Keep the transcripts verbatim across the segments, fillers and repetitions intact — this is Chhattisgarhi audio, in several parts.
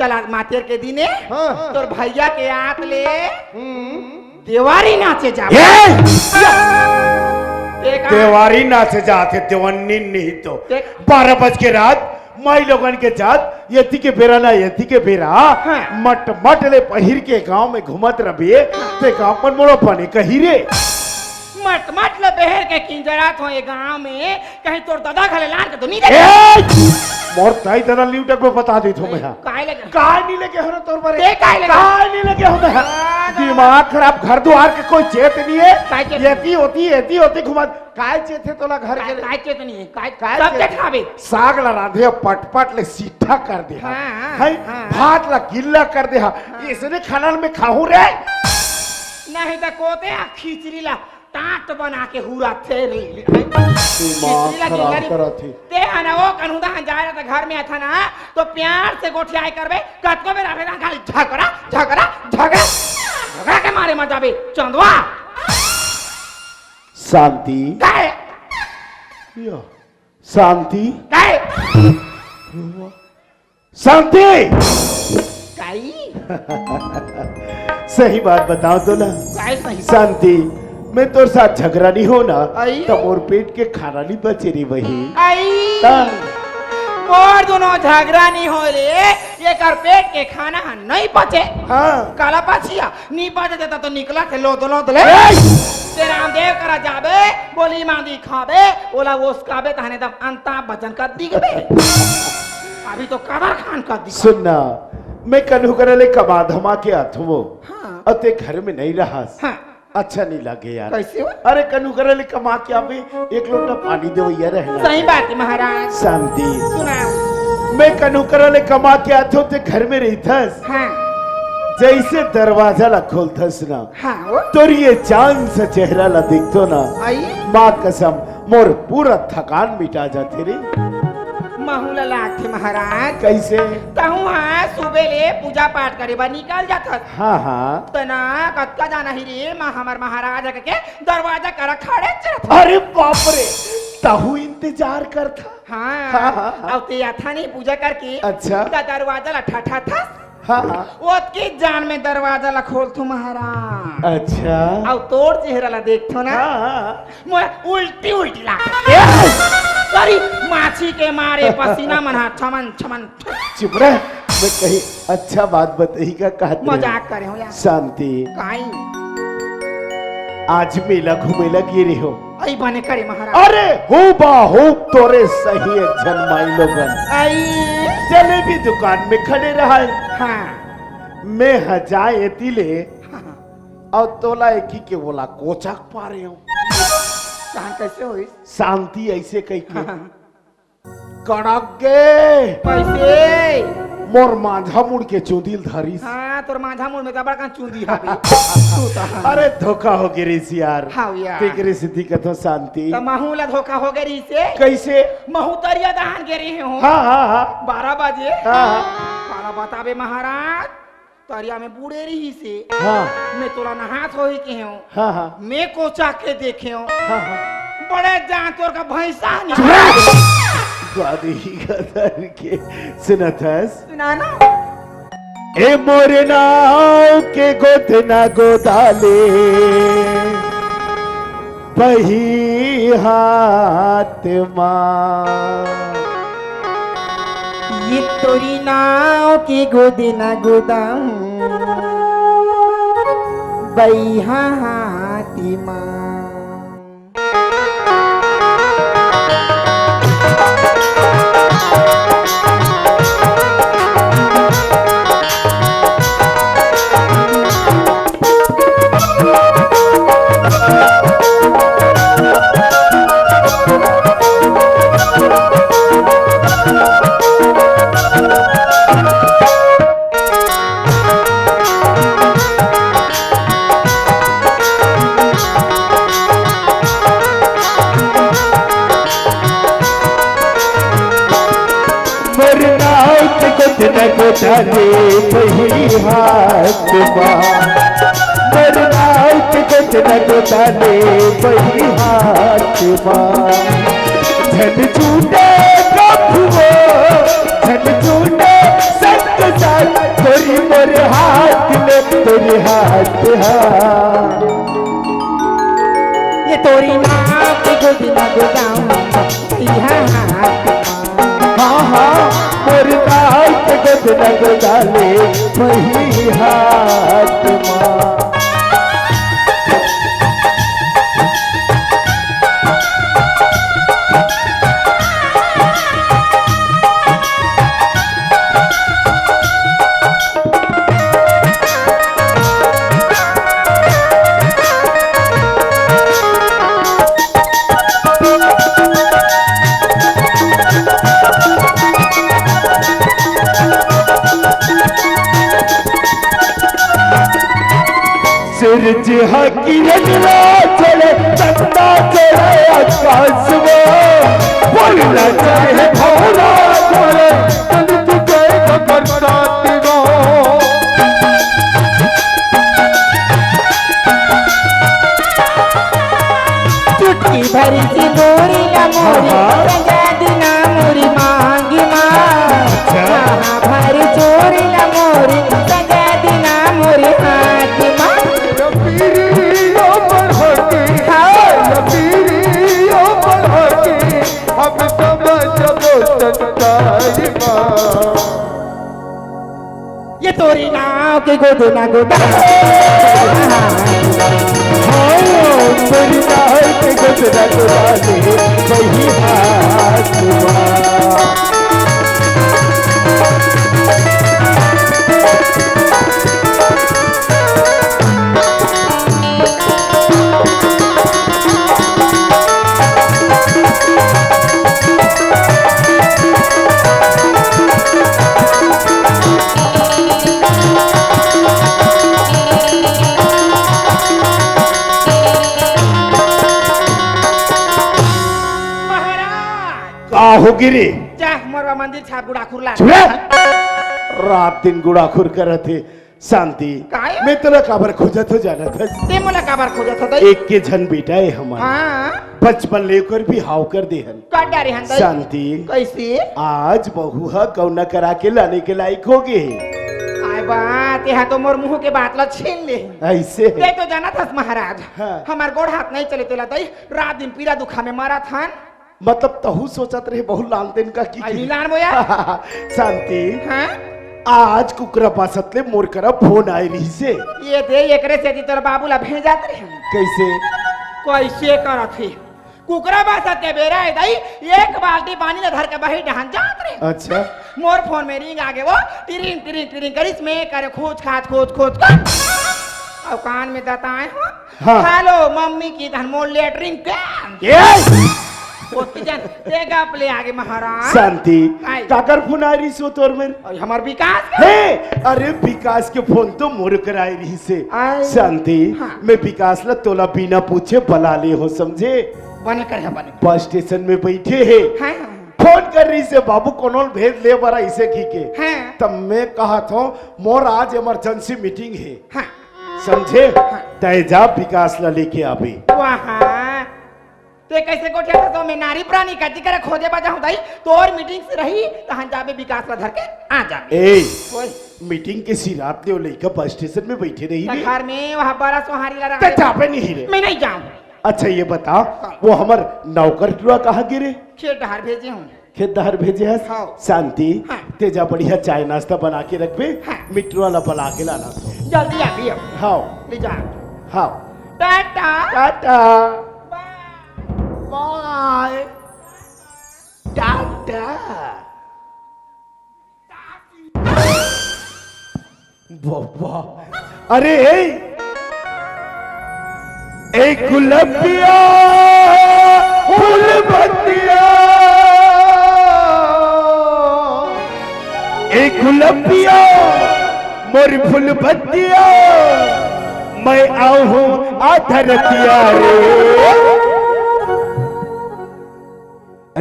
तला मातेर के दिने हाँ। तोर भैया के आत ले हम्म। देवारी नाचे जाबे। ए! ते का? देवारी नाचे जाथे, देवन्नी नहीं तो। ते बारह बज के रात माई लोगन के जात, एती के बेरा ना, एती के बेरा, हाँ। मट मट ले पहिर के गांव में घूमत रबे, ते गांव मन मोला बने कही रे। मट मट ले बहेर के किंजरात हो ये गांव में, कहीं तोर दादा घले लान के तो नहीं देखे। ए! मोर दाई ददा लिउटक में बता देत हो मैं हा। काय लगे? काय नहीं लगे हो ना तोर बरे? ते काय लगे? काय नहीं लगे हो मैं हा? हाँ, हाँ। दिमाग खराब, घर दुआर के कोई चेत नहीं है। काय चेत? एती होती, एती होती घुमा, काय चेत है तोला घर काय, के? काय चेत नहीं है? काय, काय सब चेत? चेत खाबे। साग ला रांधे, पटपट ले सीठा कर दे हा। हाँ, हाँ, है? हाँ। भात ला गिल्ला कर दे हा। हाँ। इसने खाना में खाहूं रे? नहीं तो कोते आ खिचड़ी ला टाट बना के हुरा थे रे। दिमाग खराब करत हे। ते हा ना वो कन्हू दा हा जाय रहा था घर में था ना, तो प्यार से गोठियाए करबे, कतको बेर आबे ना खाली झगड़ा, झगड़ा, झगड़ा, झगड़ा के मारे मर जाबे, चंदवा। शांति। काय? यो। शांति। काय? शांति! काई? सही बात बताओ तो ना। काय सही? शांति, मैं तोर साथ झगड़ा नहीं हो ना, आई? तो मोर पेट के खाना नहीं बचे रे वही। आई? ता? मोर दोनों झगड़ा नहीं हो रे, ये कर पेट के खाना नहीं बचे। हाँ। काला पाछिया, नहीं बचे देता तो निकला थे लो दोनों दले। ए! ते रामदेव करा जाबे, बोली मांदी खाबे, ओला ओसकाबे तहने तब अंता बचन कर दिखबे। अभी तो कदर खान कर दी। सुनना, मैं कन्हू करा ले कमा धमा के आथो वो। हाँ। अते घर में नहीं रहा। हाँ। अच्छा नहीं लगे यार। कैसे हो? अरे कन्हू करा ले कमा के आवे, एक लोटा पानी दे भैया रहना। सही बात है महाराज। शांति। सुनाओ। मैं कन्हू करा ले कमा के आथो ते घर में रहिथस। हाँ। जैसे दरवाजा ला खोलथस ना। हाँ, वो? तोर ये चांद सा चेहरा ला दिखतो ना। आई? माँ कसम, मोर पूरा थकान मिटा जाथे रे। महू ला लागथे महाराज। कैसे? तहूँ हा सुबह ले पूजा पाठ करे बर निकल जाथस। हाँ, हाँ। त ना कतका जाना ही रे, माँ हमर महाराज के दरवाजा करा खड़े चलत। अरे बाप रे, तहूँ इंतजार करथा। हाँ। हाँ, हाँ, हाँ। अउ ते अथा नहीं पूजा करके अच्छा। त दरवाजा ला ठठाथस। हाँ, हाँ। ओतके जान में दरवाजा ला खोलथो महाराज। अच्छा। अउ तोर चेहरा ला देखथो ना। हाँ, हाँ, हाँ। मोला उल्टी उल्टी लागथे। ए! अरे माछी के मारे पसीना मन हा छमन छमन। चुप रह, मैं कहीं अच्छा बात बताही का कहत रहे। मजाक करे हो यार। शांति। काई? आज मेला घूमे ला गे रहे हो। आई बने करे महाराज। अरे हूबहू तोरे सही एक झन माई लोगन। आई। जलेबी दुकान में खड़े रहा है। हाँ। मैं ह जाए एती ले हाँ, हाँ। अउ तोला एकी के ओला कोचक पारे हो। कहाँ कैसे होई? शांति ऐसे कह के हाँ, हाँ। कड़क गे। कैसे? मोर माझा मुड़ के चूंदी ल धरिस। हाँ, तोर माझा मुड़ में तो बड़का चूंदी हवे। तू तो हाँ। अरे धोखा हो गे रिस यार। हाँ यार। तेकरे सेती कथो शांति। त महू ला धोखा हो गे रिस से। कैसे? महू तरिया दहान गे रहे हो। हाँ, हाँ, हाँ। बारह बजे। हाँ, हाँ। काला बताबे महाराज। तरिया में बूड़े रहिसे। हाँ। मैं तोला नहात होही कहेंव। हाँ, हाँ। मैं कोचा के देखेंव। हाँ, हाँ। बड़े जान तोर का भैंसा नहीं। चुप रह। गादी गदर के सुनत हस? सुना ना। ए मोर नाव के गोद ना गोदाले, बही हाथ मा। ये तोरी नाव के गोदे ना गोदाम, बइहा हाथी मा। मोर नाव के गोद न गोदाले बही हाथ मा। मोर नाव के गोद न गोदाले बही हाथ मा। झन छूटे कभुओ, झन छूटे संग साथ नाक गोद न गोदाऊं, भैया हाथ मा। हाँ, हाँ, मोर नाक गोद न गोदाले, वही हाथ मा। सूरज हा किरण ला चढ़े, चंदा चढ़े आकाश मा, फूल ला चढ़े भौरा चढ़े, चंद चढ़े बरसात मा। चुटकी भरी सिंदूरी ला मोरी, हाँ, हाँ। सजा दिना मोरी मांगी मा। अच्छा। हाँ, हाँ, भरी चूरी ला मोरी, सजा दिना मोरी हाथ मा। पीरियो बढ़के, हाँ। पीरियो बढ़के, हम समझबो संसार मा। ये तोरी नाव के गोद ना गोदा। हाँ, तोरी नाव के गोद ना गोदा ले, वही हाथ मा। महाराज! का हो गिरी? जा, मोरवा मंदिर छाप गुड़ाखुर ला। चुप रह। रात दिन गुड़ाखुर करत हे। शांति, काय? मैं तोला काबर खोजत हो जानत हस? ते मोला काबर खोजत हो दई? एक के झन बेटा हे हमर। हाँ। बचपन ले ओकर बिहाव कर दे हन। कर डारे हन दई? शांति। कैसे? आज बहू ह गौना करा के लाने के लायक हो गे हे। आय बा, तेहा तो मोर मुंह के बात ला छीन ले। ऐसे? ते तो जानत हस महाराज, हाँ। हमर गोड़ हाथ नहीं चले तेला दई, रात दिन पीरा दुखा में मरत हन। मतलब तहू सोचत रहे बहू लान देन का कि अरे लान बोया। शांति। हाँ? आज कुकरा बासत ले मोर करा फोन आए रहिसे। ये दे, एकरे सेती तोर बाबू ला भेजत रहे। कैसे? कैसे करत हे? कुकरा बासत के बेरा हे दई, एक बाल्टी पानी ला धर के बही डहान जात रहे। अच्छा। मोर फोन में रिंग आगे वो, टिरिंग, टिरिंग, टिरिंग करिस, मैं करे खोज खाज, खोज, खोज, खोज। अउ कान में दताए हो। हाँ। हेलो, मम्मी की धन मोर लेटरिन के। ए! ओती जन, ते गप ले आगे महाराज। शांति, काय? काकर फोन आ रहिस वो तोर में? अरे, हमर विकास के। हे, अरे विकास के फोन तो मोर करा आए रहिसे। आय। शांति, हाँ। मैं विकास ला तोला बिना पूछे बला ले हो, समझे? बने करे, बने। बस स्टेशन में बैठे हे। हाँ, हाँ। फोन कर रहिसे, बाबू कोनो ल भेज ले बर इसे की के। हाँ। तब मैं कहत हों, मोर आज इमरजेंसी मीटिंग हे। हाँ। समझे? हाँ। तय जा विकास ला लेके आबे। वाह। ते कैसे गोठियाथस? मैं नारी प्राणी कति करे खोजे बजा हूँ दई, तोर मीटिंग से रही, तहन जाबे विकास ला धर के आ जाबे। ए, ओए। मीटिंग के सिरात ले ओ लइका बस स्टेशन में बैठे रही त रे। घर में वहाँ बड़ा सोहारी ला रहा ते है। जाबे नहीं रे। मैं नहीं जाऊँ। अच्छा ये बता, हाँ। वो हमर नौकर टुरा कहाँ गे रे? खेत डहार भेजे हूँ। खेत डहर भेजे हस? हाँ। शांति, हाँ। ते जा बढ़िया चाय नाश्ता बना के रखबे, हाँ। मिट्रो वाला बला के लाना तो। जल्दी आ गई अब। हाँ। ले जा। हाँ। टाटा। टाटा। बाय। बाय। टाटा। बाबा। अरे, ए, ए गुलबिया, फूल बतिया, ए गुलबिया, मोर फूल बतिया, मैं आऊँ हूँ आधा रतिया रे।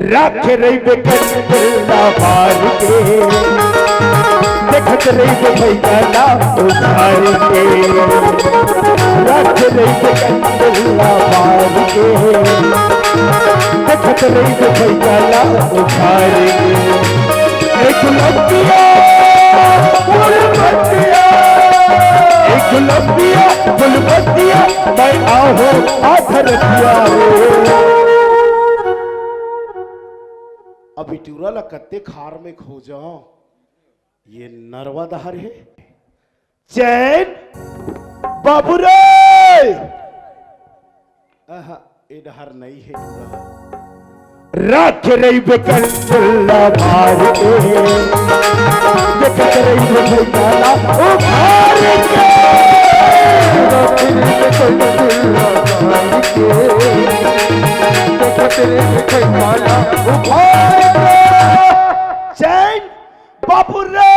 राखे रहिबे कंडला बार के, देखत रहिबे भैया ला उधार के। राखे रहिबे कंडला बार के, देखत रहिबे भैया ला उधार के। एक लतिया, फूल बतिया, एक गुलबिया, गुलबतिया, मैं आहूं आधरतिया रे। अभी टूरा ला कत्ते खार में खोजों, ये नरवा डहर हे। चैन बाबू रे। अहा, ए डहर नइ हे टूरा। राख रहिबे कंडुल्ला मार के, देखत रहिबे भैया ला उघार के। राख रहिबे कंडुल्ला मार के, देखत रहिबे भैया ला उघार के। चैन बाबू रे।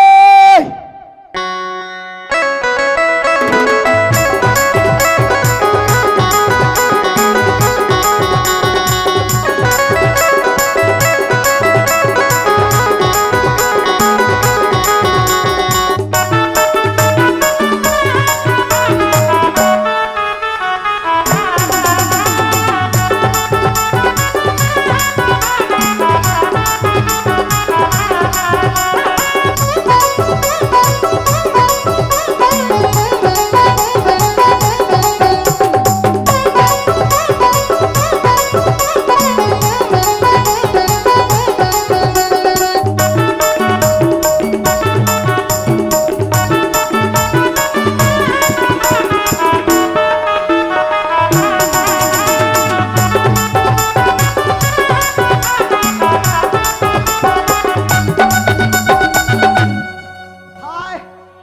हाय,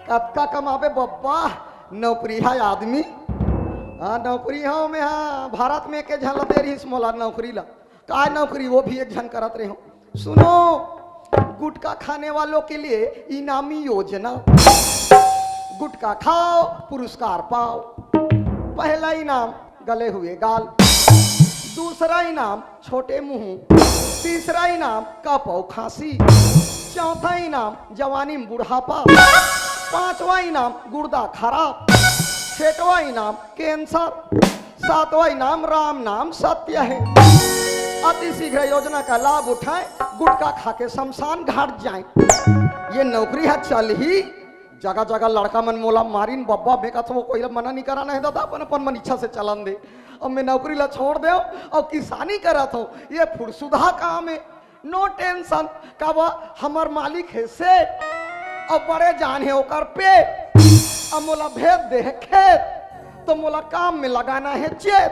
कतका कमाबे बब्बा, नौकरी है आदमी। हाँ, नौकरी हव मैं, हाँ, भारत में के झन ल दे रहिस मोला नौकरी ला। काय नौकरी, वो भी एक झन करत रहे हो। सुनो, गुटखा खाने वालों के लिए इनामी योजना। गुटखा खाओ, पुरस्कार पाओ। पहला इनाम गले हुए गाल, दूसरा इनाम छोटे मुंह, तीसरा इनाम कफ और खांसी, चौथा इनाम जवानी में बुढ़ापा, पांचवा इनाम गुर्दा खराब, छठवा इनाम कैंसर, सातवां इनाम राम नाम सत्य है। अति शीघ्र योजना का लाभ उठाएं, गुटखा खा के शमशान घाट जाएं। ये नौकरी है चल ही, जगह जगह लड़का मन मोला मारिन बब्बा, मैं कथों कोई ला मना नहीं कराना है दादा, अपन अपन मन इच्छा से चलन दे। अब मैं नौकरी ला छोड़ देव और किसानी करत हूँ, ये फुरसुधा काम है। नो टेंशन, काबर हमर मालिक हे सेठ, अउ बड़े जान हे ओकर पेट, अउ मोला भेज दे हे खेत, तो मोला काम में लगाना हे चेत।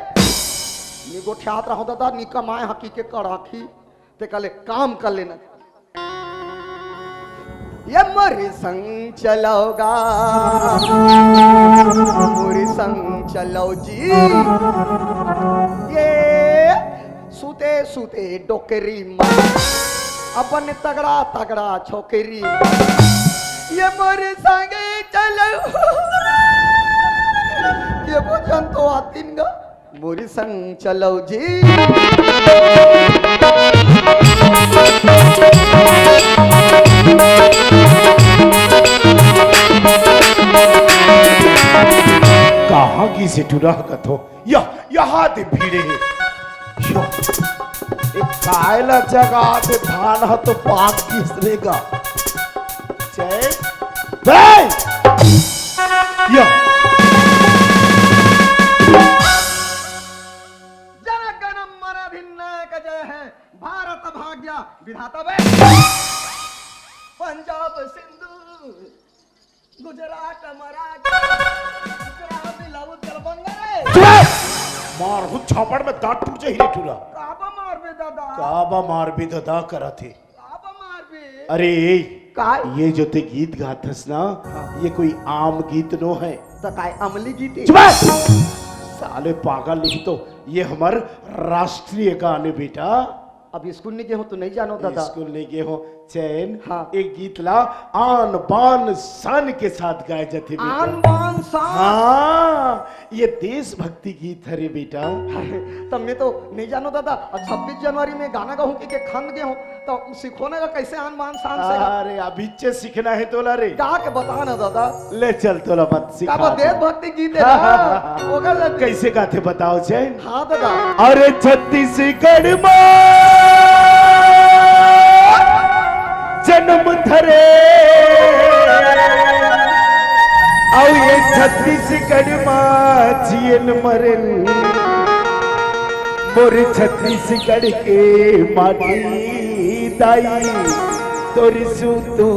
ये गोठियात रहो दादा, नी कमाए हकी के कड़ाकी, ते कले काम कर लेना। ये मोर संग चलौगा, मोर संग चलौ जी। ये सुते सुते डोकरी मन, अपन तगड़ा तगड़ा छोकरी मन। ये मोर संग चलौ, ये भोजन तो आतिन गा। मोर संग चलौ जी। कहाँ गिस हे टूरा कथों? या, यहाँ दे भिड़े हे। यो, ए काय ला जगा दे, धान ह तो पाक गिस रे गा। जय, जय। या। जन गण मन अधिनायक जय हे, भारत भाग्य विधाता बे। पंजाब सिंधु, गुजरात मराठा, गुजरात मिलाऊ दरभंगा रे। चुप! मारहूं झापड़ में दांत टूट जाही रे टूरा। काबर मारबे दादा? काबर मारबे दादा करत हे। काबर मारबे? अरे, काय? ये जो ते गीत गाथस ना, हाँ। ये कोई आम गीत नो है। त काय अमली गीत हे? चुप! साले पागल, नहीं तो ये हमर राष्ट्रीय गान ए बेटा। अब स्कूल नहीं गे हो तो नहीं जानो दादा। स्कूल नहीं गे हो, चैन, हाँ। एक गीत ला आन बान शान के साथ गाए जाथे बेटा। आन बान शान? हाँ, ये देशभक्ति गीत हरे बेटा। तब मैं तो नहीं जानो दादा। अब छब्बीस जनवरी में गाना गाहूं कि के खंद गे हो, तो सिखोना का कैसे आन बान शान से गा? अरे, अभी चे सीखना हे तोला रे। गा के बता ना दादा। ले चल तोला मत सिखा काबर दे। देशभक्ति गीत हे ना, ओकर ले। कैसे गाथे बताओ चैन? हाँ दादा। अरे छत्तीसगढ़ मा जन्म धरे, अउ ये छत्तीसगढ़ मा जियन मरन, मोर छत्तीसगढ़ के माटी दाई, तोर सूतू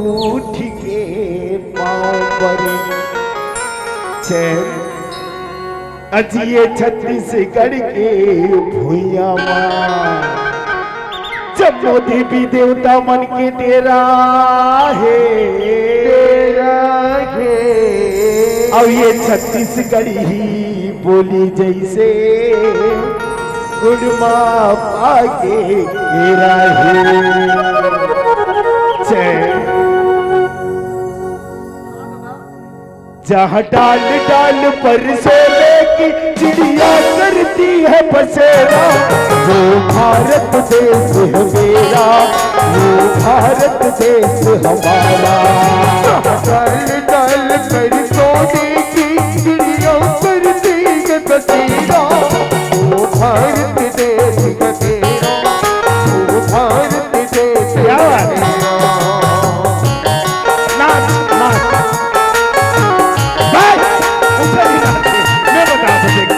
ठीके पाँव परे। चैन अजी ये छत्तीसगढ़ के भुइयां मा जम्मो देवी देवता मन के डेरा हे। डेरा हे। अउ ये छत्तीसगढ़ी बोली जैसे गुड़ मा पाके घेरा हे। जय। जहाँ डाल डाल पर सोने की चिड़िया करती है बसेरा, वो भारत देश है मेरा, वो भारत देश हमारा। डाल डाल पर सोने की चिड़िया करती है बसेरा, वो भारत देश है मेरा, वो भारत देश क्या बात है? नाच, नाच। भाई, ऊपर ही नाच। मैं बता दूं, देख।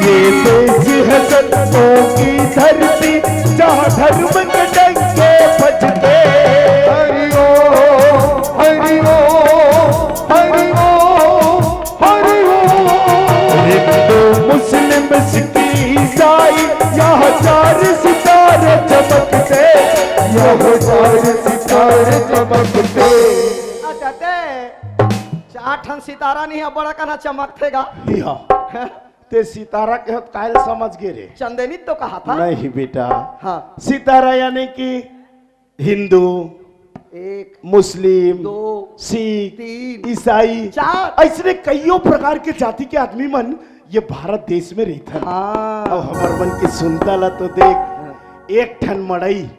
ये देश है सतों की धरती, जहाँ धर्म के डंके बजते। हरि ओम, हरि ओम, हरि ओम, हरि ओम। हिंदू, मुस्लिम, सिख, ईसाई, यहाँ चार सितारे चमकते, यहाँ चार सितारे चमकते। अच्छा, ते चार ठन सितारा नहीं है, बड़ा कना चमकथे गा। जी हाँ। ते सितारा के होत कायल समझ गे रे? चंदेनी तो कहा था। नहीं बेटा। हाँ। सितारा यानी कि हिंदू, एक, मुस्लिम, दो, सिख, तीन, ईसाई, चार। अइसने कइयो प्रकार के जाति के आदमी मन ये भारत देश में रहिथन। हाँ। अब हमर मन के सुनता ला तो देख, हाँ। एक ठन मड़ई,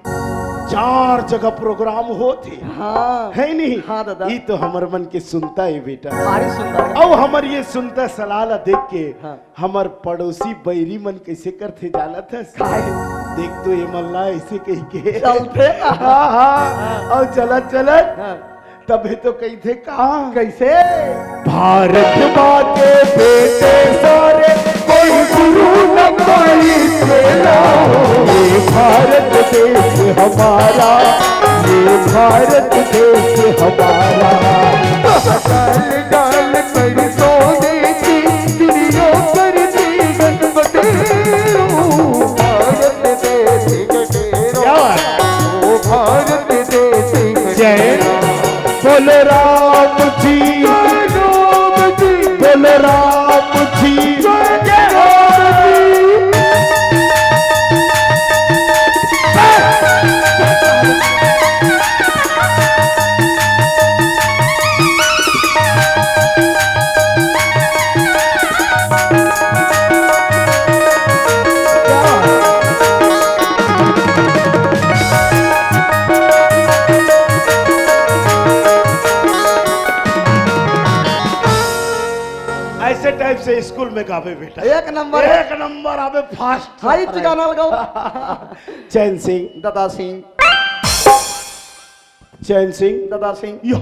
चार जगह प्रोग्राम होत हे। हाँ। है नहीं? हाँ दादा। ई तो हमर मन के सुनता हे बेटा। भारी सुंदर। अब हमर ये सुनता सलाह ला देख के हाँ। हमर पड़ोसी बैरी मन कइसे करथे जानत हस? काहे? देख तो ये मन ला अइसे कहिके। चलथे। हाँ, हाँ। हाँ। अउ चलत, चलत। हाँ। तभे तो कहिथे का? कइसे? भारत माँ के बेटे सारे, कोई गुरु न कोई चेला। ये भारत देश हमारा, ये भारत देश हमारा। डाल डाल पर सोने की चिड़िया करती है बसेरा, भारत देश का डेरा। क्या बात? ओ भारत देश का जय। डेरा। बोलो राम जी। जय राम जी। बोलो राम जी। जय राम जी। ऐसे टाइप से स्कूल में गावे बेटा। एक नंबर। एक नंबर आवे, फास्ट। हाई ठिकाना लगाओ। चैन सिंह। दादा सिंह। चैन सिंह। दादा सिंह। यो,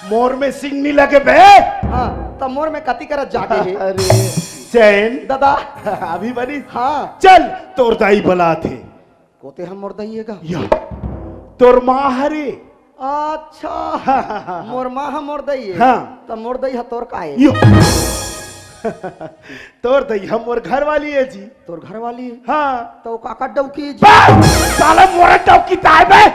मोर में सिंह नहीं लगे बे। हाँ, त मोर में कति करा जागे हे। अरे, चैन। दादा। अभी बनी? हाँ। चल, तोर दाई बलात हे। कोते हम मोर दाई हे गा? या। तोर माँ हरे। अच्छा। मोर माँ ह मोर दाई हे। हाँ। त मोर दाई ह तोर का हे? यो। तोर दई ह मोर घर वाली हे जी। तोर घर वाली हे? हाँ। त ओ काकर डौकी हे जी? बस! साला मोर डौकी ताय बे।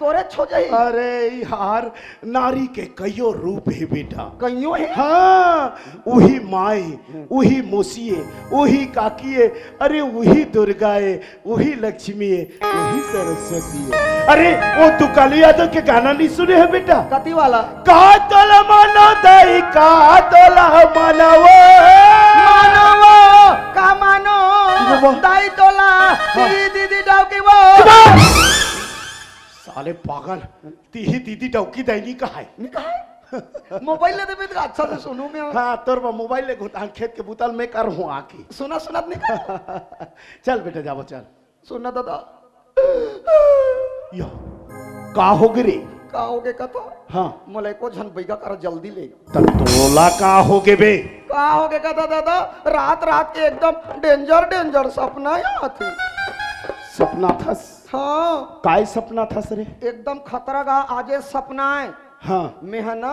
तोरे छो जाही। अरे यार, नारी के कइयो रूप हे बेटा। कइयो हे? हाँ, उही माँ ए, उही मौसी ए, उही काकी ए, अरे उही दुर्गा ए, उही लक्ष्मी ए, उही सरस्वती ए। अरे, ओ तू कालू यादव के गाना नहीं सुने हे बेटा? कति वाला? का तोला मानो दाई, का तोला मानो वो। मानो वो, का मानो? वो वो। दाई तोला, हाँ। दीदी, दीदी डौकी वो। चुप! अरे पागल, तिही दीदी डौकी दैनी कहाय। नहीं कहाय? मोबाइल ले देबे त अच्छा से सुनहूं मैं। हाँ, तोर बा मोबाइल ले घुटान खेत के बुतल में करहूं आके। सुना सुनत नहीं कर। चल बेटा, जाबो, चल। सुन ना दादा। या, का होगे रे? का होगे कथा? हाँ। मोला एको झन बइगा करा जल्दी ले। त तोला का होगे बे? का होगे कथा दादा? रात रात के एकदम danger danger सपना आथे। सपना थस? हाँ। काय सपना थस रे? एकदम खतरा गा आजे सपना आय। हाँ। मैं ह ना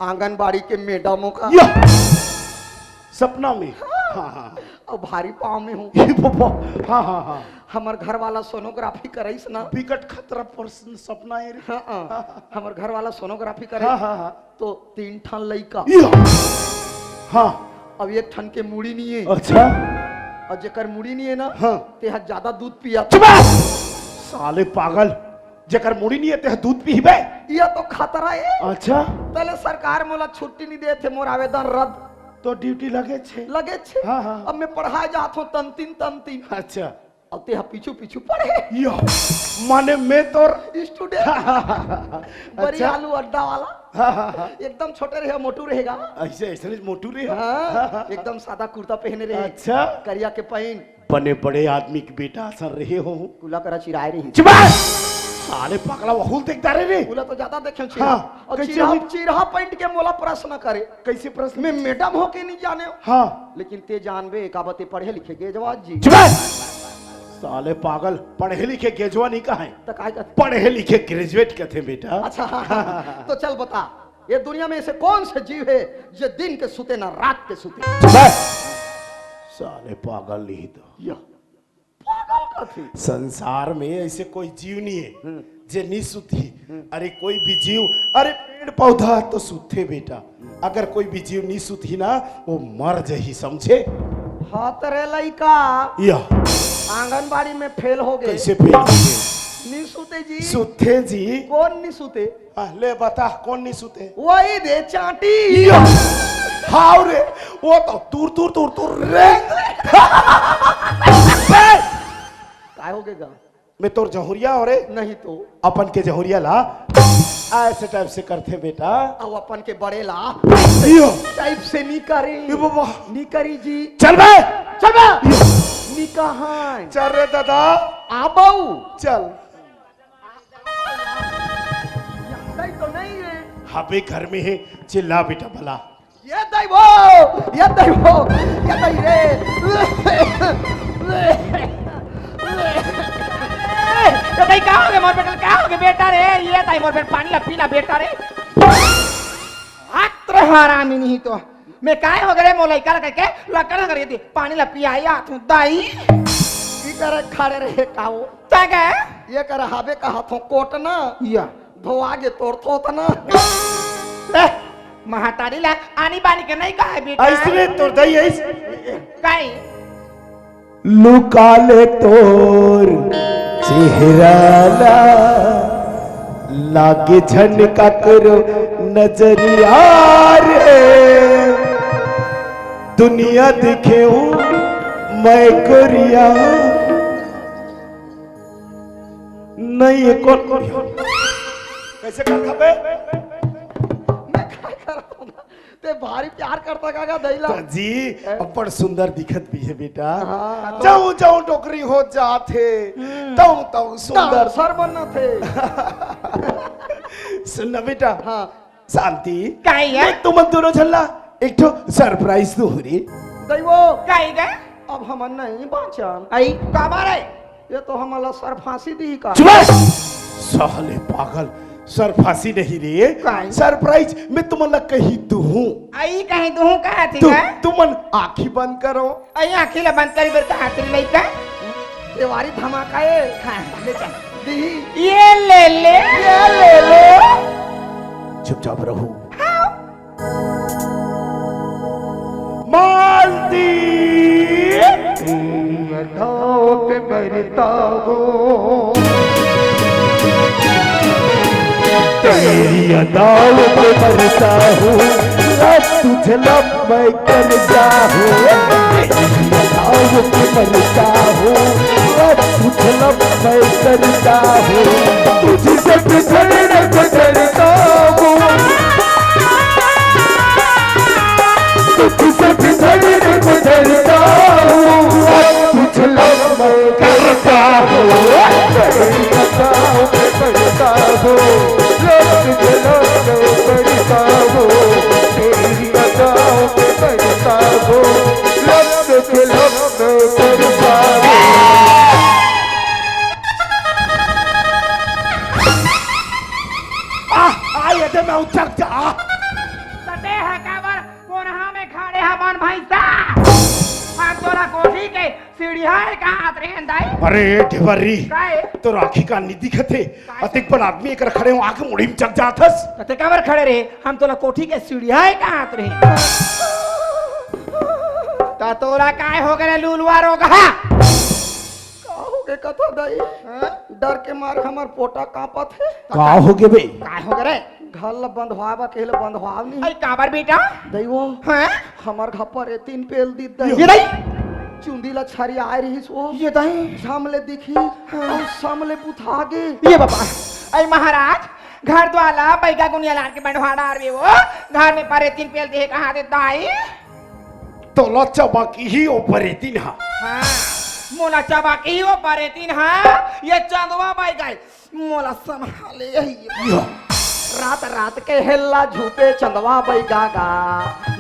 आंगनबाड़ी के मैडम हों का। या! सपना में? हाँ, हाँ, हाँ। अउ भारी पाँव में हों। ये बाबा। हाँ, हाँ, हाँ। हमर घर वाला सोनोग्राफी करइस ना। बिकट खतरा प्रश्न सपना हे रे। हाँ, हाँ। हमर घर वाला सोनोग्राफी करे। हाँ, हाँ, हाँ। तो तीन ठन लइका। या! हाँ। अब एक ठन के मुड़ी नहीं हे। अच्छा। अउ जेकर मुड़ी नहीं हे ना, हाँ। तेहा ज्यादा दूध पिया। चुप बे! साले पागल, जेकर मुड़ी नहीं हे, तेहा दूध पीबे? ये तो खतरा हे। अच्छा। तले सरकार मोला छुट्टी नहीं देथे, मोर आवेदन रद्द। तो ड्यूटी लगे छे? लगे छे। हाँ, हाँ। अब मैं पढ़ाय जात हों तंतिन तंतिन। अच्छा। अउ तेहा पीछू पीछू पढ़े। यो, माने मैं तोर student। बड़ी अच्छा। आलू अड्डा वाला। हाँ, हाँ, हाँ। एकदम छोटे रहे, मोटू रहेगा। अइसे, अइसे नहीं मोटू रहे। हाँ, हाँ, हाँ। एकदम सादा कुर्ता पहने रहे। अच्छा। करिया के पैंट। बने बड़े आदमी के बेटा असन रहे हो। कुला करा चिराए रही। चुप बे! साले पगला वहूल देख डारे रे। कुला तो ज्यादा देखे हो चिरा। हाँ, अउ कैसे चिरा, हुई? चिरा पैंट के मोला प्रश्न करे। कैसे प्रश्न? मैं मैडम हों के नहीं जाने। हाँ। लेकिन ते जानबे, काबर ते पढ़े लिखे गेजवा जी। चुप बे! साले पागल, पढ़े लिखे गेजवा नहीं कहाय। त काय कथे? पढ़े लिखे graduate कथे बेटा। अच्छा, हाँ, हाँ, हाँ। तो चल बता, ये दुनिया में ऐसे कौन से जीव हे, जे दिन के सुते ना रात के सुते? चुप बे! साले पागल नहीं तो। या, पागल कथे। संसार में ऐसे कोई जीव नहीं हे, हम्म। जे नहीं सुतही। हम्म। अरे कोई भी जीव, अरे पेड़ पौधा तो सुतथे बेटा, अगर कोई भी जीव नहीं सुतही ना, वो मर जही, समझे? हाँ त रे लइका, या। आंगनबाड़ी में फेल होगे। कैसे फेल होगे? नहीं सुते जी। सुते जी। कौन नहीं सुते? आ, ले बता, कौन नहीं सुते? वही दे चांटी। या। हाव रे, वो तो तुर तुर तुर तुर रे। काय होगे गा? मैं तोर जहुरिया हों रे। नहीं तो। अपन के जहुरिया ला ऐसे type से करथे बेटा। अउ अपन के बड़े ला यो। Type से नहीं करी। ए बाबा। नहीं करी जी। चल बे। चल बे। नहीं कहाय। चल रे दादा। आबो। चल। नहीं तो नहीं हे। हबे घर में हे, चिल्ला बेटा भला। ये दाई वो, ये दाई वो, ये दाई रे। ए दाई, का होगे मोर बेटा ल, का होगे बेटा रे? ये दाई मोर बेटा, पानी ला पी ला बेटा रे। हाथ रे हरामी नहीं तो। मैं काय होगे रे मोर लइका ल कहिके, लकड़ करके दी, पानी ला पियाय आत हों दाई। ई करे खड़े रहे का वो? काय गे? ये करे हबे का हाथों कोटना। या। धोआ गे तोर थोथना। ए, महतारी ला आनी बानी के नहीं कहाय बेटा। अइसने तोर दाई अइस। काई? लुका ले तोर चेहरा ला, लागे झन काकरो नजरिया रे। दुनिया देखे हूँ मैं कोरिया। नहीं, ये कौन? कैसे करथा बे? मैं काय करत हों? ते भारी प्यार करथा का गा दई ला? तो जी, हैं? अब्बड़ सुंदर दिखत भी हे बेटा। हाँ। जऊं जऊं डोकरी हो जात हे, हम्म। तऊं तऊं सुंदर। Dancer बनत हे। सुन ना बेटा। हाँ। शांति। काय हे? मैं तुमन दोनों झन ला एक ठो surprise दूहूं रे। दई वो। काय गे? अब हमन नहीं बांचन। अई, काबर हे? ये तो हमन ला सर फांसी दिही का। चुप बे! साले पागल, सर फांसी नहीं रे। काय? Surprise मैं तुमन ला कहीं दूहूं। अई कहीं दूहूं कहा थी तु-, का? तुमन आँखी बंद करो। अई आँखी ला बंद करी बर कहा थी लइका? देवारी धमाका हे। हाँ। ले चल। दिही। ये ले ले। ये ले ले। चुपचाप रहू। हाँ। मालती। तेरी अदाओं पे मरता हूँ। तेरी अदाओं पे मरता हूँ। लब तुझे लब मैं करता हूँ। तेरी अदाओं आओ के मरता हूँ, अब कुछ लब मैं करता हूँ, तुझसे बिछड़ने को डरता हूँ, तुझसे बिछड़ने को डरता हूँ, अब कुछ लब मैं करता हूँ, तेरी अदाओं पे मरता हूँ, लब तुझे लब मैं करता हूँ, तेरी अदाओं पे मरता हूँ, लब तुझे लब मैं करता हूँ। आ, आ, ये दे मैं उचक जा। सटे है काबर कोनहा में खड़े हमन भैंसा। हम तोला कोठी के सीढ़िया हे कहात रहेन दाई। अरे ढेबरी, काहे? तोर आँखी कान नइ दिखत हे? काहे? अतेक बड़ आदमी एकर खड़े हो आके मुड़ी में चक जात हस। त तें काबर खड़े रहे? हम तोला कोठी के सीढ़िया हे कहात रहेन। त तोला काय हो गे रे लुलवा रोगहा? का हो गे कथा दाई? हाँ? डर के मारे हमर पोटा कांपत हे। का हो गे बे? काय हो गे रे? घर ल बंधवाए बर कहे ले बंधवाव नहीं। अरे काबर बेटा? दाई वो, हाँ? हमर घर परेतिन पेल दिस दाई। ये दाई? चुंदी ल छरियाए रहिस वो। ये दाई? झम ले दिखिस, हाँ। अउ सम ले बुता गे। ये बाबा, अरे महाराज, घर द्वार ला बैगा गुनिया लान के बंधवा डारबे वो। घर में परेतिन पेल दे हे कहात हे दाई। तोला चबा के ही ओ परेतिन हा। हाँ, मोला चबा के ही ओ परेतिन हा। ये चंदवा बैगा मोला संभाले ही। यो। रात रात के हेल्ला झूठे चंदवा बैगा गा,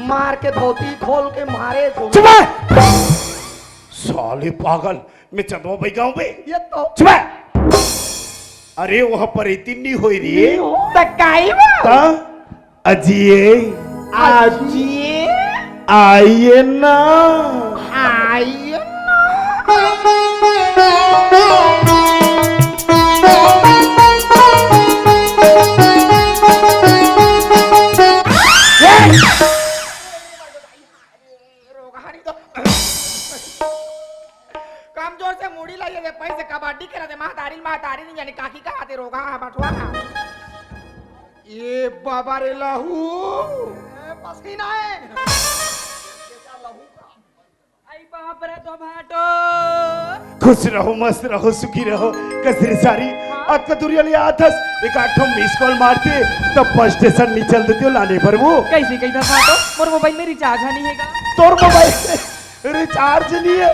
मार के धोती खोल के मारे गुम- चुप है! साले पागल, मैं चंदवा बैगा हूँ बे। ये तो चुप है! अरे वह परेतिन नहीं होई रे। नहीं हो। त काई बा? त अजिए। अजिए। आइए ना। आइए ना। रोगहानी तो कमजोर से मुड़ी ला ये पैसे कबड्डी खेलत हे, महतारी, महतारी नहीं जाने काकी कहात हे रोगहा, बटवा। ए बाबा रे लहू। ए, पसीना है। आई बाप रे तो भाटो। खुश रहो, मस्त रहो, सुखी रहो। कस रे सारी, हाँ? अतका दूरिया ले आत हस, एक आठ ठो मिस कॉल मारते, तब बस स्टेशन निकल देते हो लाने बर वो। कैसे कही था भाटो? मोर मोबाइल में रिचार्ज नहीं है का? तोर मोबाइल में रिचार्ज नहीं है,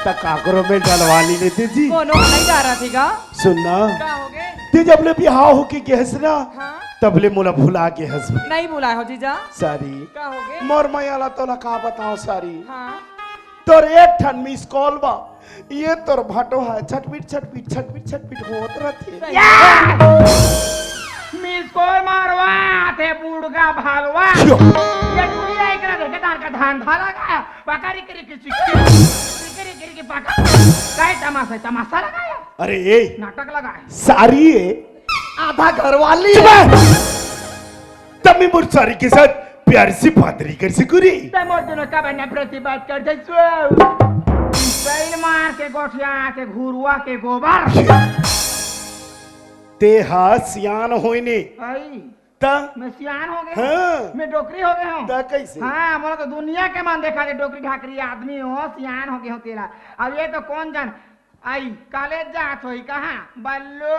त काकरो में डलवा ली लेते जी। कोनो नहीं जा रहा थी का? सुन ना, का हो गे? ते जब ले बिहाव होके गे हस ना, हाँ? तब ले मोला भुला गे हस। नहीं भुलाए हो जीजा। सारी, का हो गे? मोर मया ला तोला का बताओ सारी। हाँ। तोर एक ठन मिस कॉल बा, ये तोर भाटो है, छटपिट, छटपिट, छटपिट, छटपिट होत रथे। सही। या! मिस कॉल मारवा, ते बुड़गा भालवा। क्यों? ये टुरी आई करा देखे तार का धान धाला का, पकड़ी करी की चिक्की, करी करी की पका, काय तमाशा, तमाशा लगाया। अरे ए, नाटक लगाया। सारी है। आधा घरवाली चुप है। है। तमी मोर सारी के साथ प्यार से बात नहीं कर सकुरी। ते मोर दोनों का बना प्रतिवाद कर दे सो। बैल मार के गोठिया के घुरुआ के गोबर। ते हा सियान होइने। आई। त? मैं सियान हो गया। हाँ। मैं डोकरी हो गया हूँ। त कैसे? हाँ, मोला तो दुनिया के मन देखा दे, डोकरी ढाकरी आदमी हो, सियान हो गया हूँ तेला। अब ये तो कौन जान, आई, कॉलेज जात होई कहाँ? बल्लू।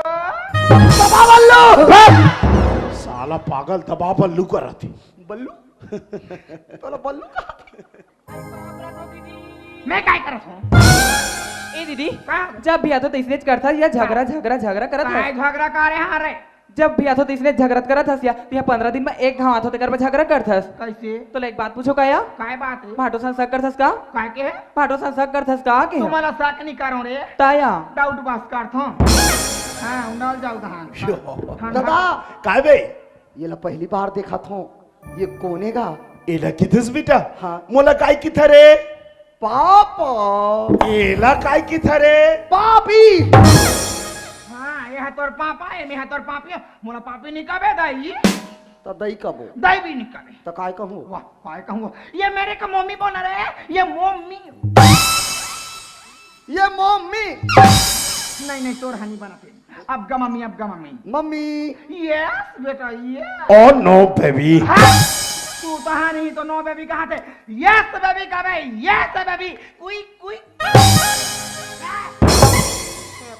दबा बल्लू। साला पागल दबा बल्लू करत हे। बल्लू? तोला बल्लू कहा? मैं काय करत हूँ? ए दीदी, का? जब भी आथो तो इसने करत हस या झगड़ा, हाँ। झगड़ा, झगड़ा करत काय हस। झगड़ा करे हाँ रे? जब भी आथो तो इसने झगड़त करत हस या, तो यहाँ पंद्रह दिन में एक घाव आथो तेकर पर झगड़ा करत हस। कैसे? तोला एक बात पूछो का या? काय बात है? भाटो सन शक करत हस का? काय के है? भाटो सन शक करत हस का के? तुम्हाला शक नहीं करो रे। ताया। डाउट बस करत हूँ। हाँ, उंडाल जाओ धान। यो। ठंडा। दादा। काय बे? ये ला पहली बार देखत हूँ। ये कोने गा? एला किथस बेटा? हाँ। मोला काय किथा रे? पापा। एला काय किथा रे? पापी। हाँ, ये है तोर पापा, ये मैं है तोर पापी। मोला पापी नहीं कबे दाई। त दई कबो। दई भी नहीं कबे। त काय कहूँ? वाह, काय कहूँ? ये मेरे को मम्मी बोला रे, ये मम्मी। ये मम्मी। नहीं, नहीं, तोर हनी बनाते। अब गा मम्मी, अब गा मम्मी। मम्मी। Yes, बेटा, yes। Oh no, baby। हाँ? तू कहा नहीं तो नो बेबी कहा थे? यस बेबी का बे, यस बेबी। कुई कुई।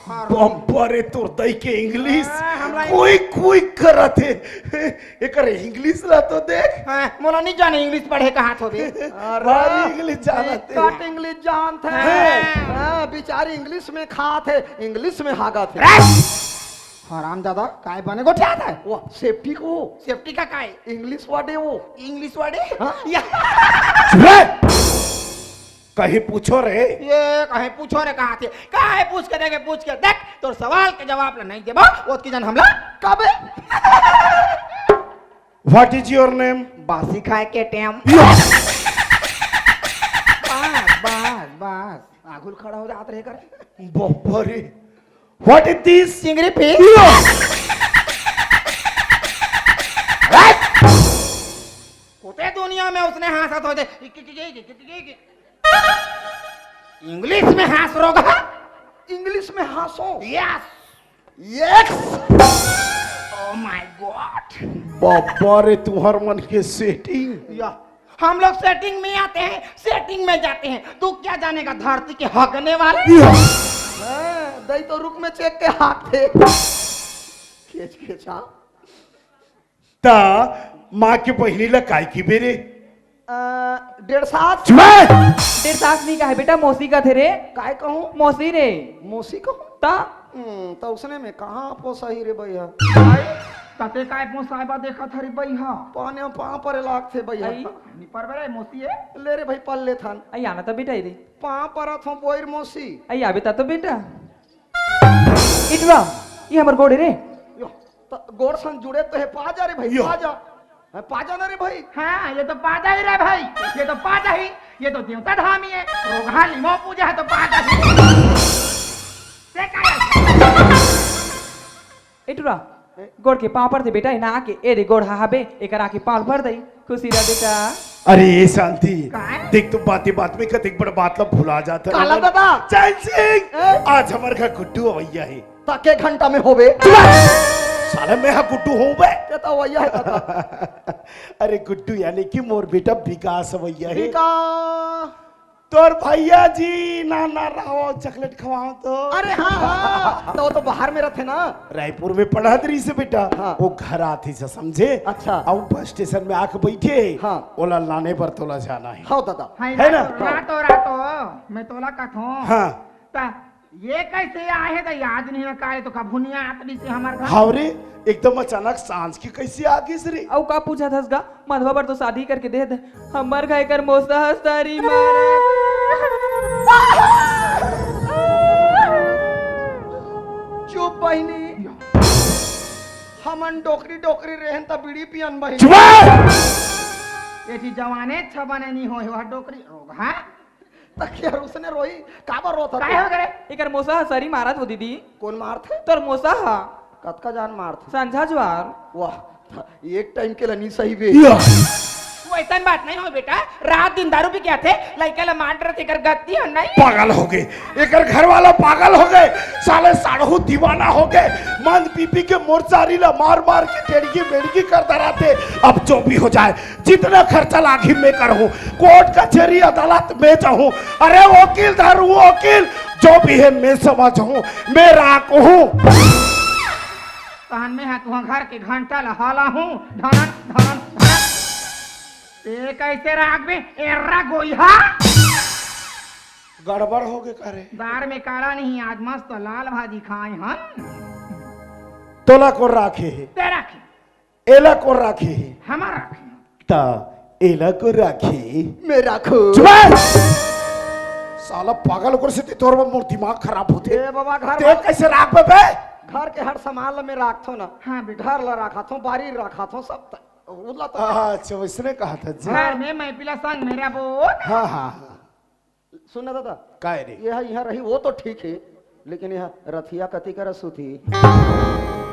बम्पर रे तोर दई के इंग्लिश। हाँ, हमरा कुई कुई करत हे। एकर इंग्लिश ला तो देख। हाँ, मोला नहीं जाने इंग्लिश पढ़े कहाँ थो बे। अरे, भारी इंग्लिश जानत हे। कट इंग्लिश जानत हे। हाँ। हाँ, बिचारी इंग्लिश में खात हे, इंग्लिश में हागत हे। हराम दादा, काय बने गोठियात हे? वो सेफ्टी को। सेफ्टी का काय? इंग्लिश वाडे वो। इंग्लिश वाडे? हाँ। या। चुप रहे। कहीं पूछो रे। ये कहीं पूछो रे कहाँ थे? कहाँ है पूछ के देखे, पूछ के देख, तोर सवाल के जवाब ला नहीं देबो, ओतकी जन हमला कबे? What is your name? बासी खाए के टेम। या। बस, बस, बस। आगुल खड़ा हो जात रहे करे। बप्पा रे। What is this? Chingri fish. या। पूरे दुनिया में उसने हाँसत होते। इंग्लिश में हाँस रोगा। इंग्लिश में हाँसो। Yes. Yes. Oh my God। बप्पा रे, तुहर मन के सेटिंग। या, हम लोग सेटिंग में आते हैं, सेटिंग में जाते हैं। तू क्या जानेगा धरती के हगने वाले? या। हाँ, दई तो रुक में चेक के हाथ थे। खेच खेच, हाँ। त माँ के बहिनी ला काय किबे रे? अ, डेढ़ सास। चुप! डेढ़ सास नहीं कहे बेटा, मौसी कथे रे। काय कहूँ? मौसी रे। मौसी कहूँ? त? हम्म, त उसने में कहाँ पोसही रे बइहा? तते काय पोसाय बा देखत हरी बइहा? पाने पाँव परे लागथे बइहा। आई। नि परबे रे मौसी ए? ले रे भाई, पल ले थन। आई आना त बेटा रे। पाँव परत हों बोइर मौसी। आई आबे त तो बेटा। इटवा, ये हमर गोड़ रे। यो, त गोड़ संग जुड़े तो हे, पा जा रे भाई, यो। पा जा। हाँ, पा जा ना रे भाई। हाँ, ये तो पा जा ही रे भाई, ये तो पा जा ही, ये तो देवता धामी है, रोगहा लिमो पूजा है तो पा जा ही। ते का है? ए टुरा, ए? गोड़ के पाँव परथे बेटा, एना आके, ए दे गोड़ हा हबे, एकर आके पाँव भर दई, खुशी रह बेटा। अरे ए शांति, काय? देख तो बाते बात में कतेक बड़ बात ला भुला जात हे। काला दादा। चैन सिंह, ए? आज हमर घर गुड्डू अवैया हे। त के घंटा में होबे? साला मैं हा गुड्डू हूँ बे। ते तो अवैया हे दादा। अरे गुड्डू यानी कि मोर बेटा विकास अवैया हे। विकास। तोर भैया जी ना ना रहो, चॉकलेट खवाओ तो। अरे हाँ, हाँ, तो वो तो बाहर में रहते ना। रायपुर में पढ़त रहिस बेटा। हाँ। वो घर आतिस समझे। अच्छा। अब बस स्टेशन में आके बैठे। हाँ। ओला लाने बर तोला जाना हे। हाँ दादा। है है ना? रातो, रातो, रातो, मैं तोला कथों। हाँ। ता ये कैसे आए हे? त याद नहीं हे, काले तो कभू नहीं आत रहिस हमर घर। हाँ रे, एकदम अचानक सांझ के कैसे आ गिस रे? अउ का पूछत हस गा? मधवा बर तो शादी करके दे दे। हमर घर कर मोसा ह सारी मारा। चुप बहिनी। हमन डोकरी डोकरी रहन त बीड़ी पियन बहिनी। चुप! ये जी जवाने छबने नहीं होय हो डोकरी रोग, हाँ? त यार उसने रोई, काबर रोत हे? काय हो गे? एकर मोसा ह सरी मारत हो दीदी। कोन मारथे? तोर मोसा ह। कतका जान मारथे? संझा जुआर। वाह, एक टाइम के ला नी सही बे। या। वैसन बात नहीं हो बेटा, रात दिन दारू पी के आथे, लइका ला मार डरत, एकर गति ह नहीं। पागल हो गे, एकर घर वाला पागल हो गे, साले साढ़ू दीवाना हो गे, मंद पी पी के मोर सारी ला मार मार के टेड़गी मेड़गी कर डराथे। अब जो भी हो जाए, जितना खर्चा लागही मैं करहूँ, कोर्ट कचहरी अदालत में जाहूँ, अरे वकील धरूँ वकील, जो भी है मैं समझहूँ, मैं राखहूँ। तहन मैं हा तुहा घर के घंटा ला हलाहूँ, ढनन ढनन ढनन। ते कैसे राखबे एर्रा गोइहा? गड़बड़ हो गे का रे? दार में काला नहीं, आज मस्त लाल भाजी खाए हन। तोला कोन राखे हे? ते राखे। एला कोन राखे हे? हमर राखे। त एला कोन राखे? मैं राखहूँ। चुप! साला पागल, ओकर सेती तोर बर मोर दिमाग खराब होथे। ए बाबा, घर ते बर कैसे राखबे बे? घर के हर सामान ला मैं राखथों ना। हाँ बेटा। घर ला राखथों, बारी राखथों, सब त-, उला तो अच्छा, वैसने कहा था जी। घर में मैं पिला संग मेरा बोल। हाँ, हाँ, हाँ। सुन ना दादा, काय रे? ये ह-, यहाँ रही वो तो ठीक हे, लेकिन यहाँ रथिया कति करा सुती।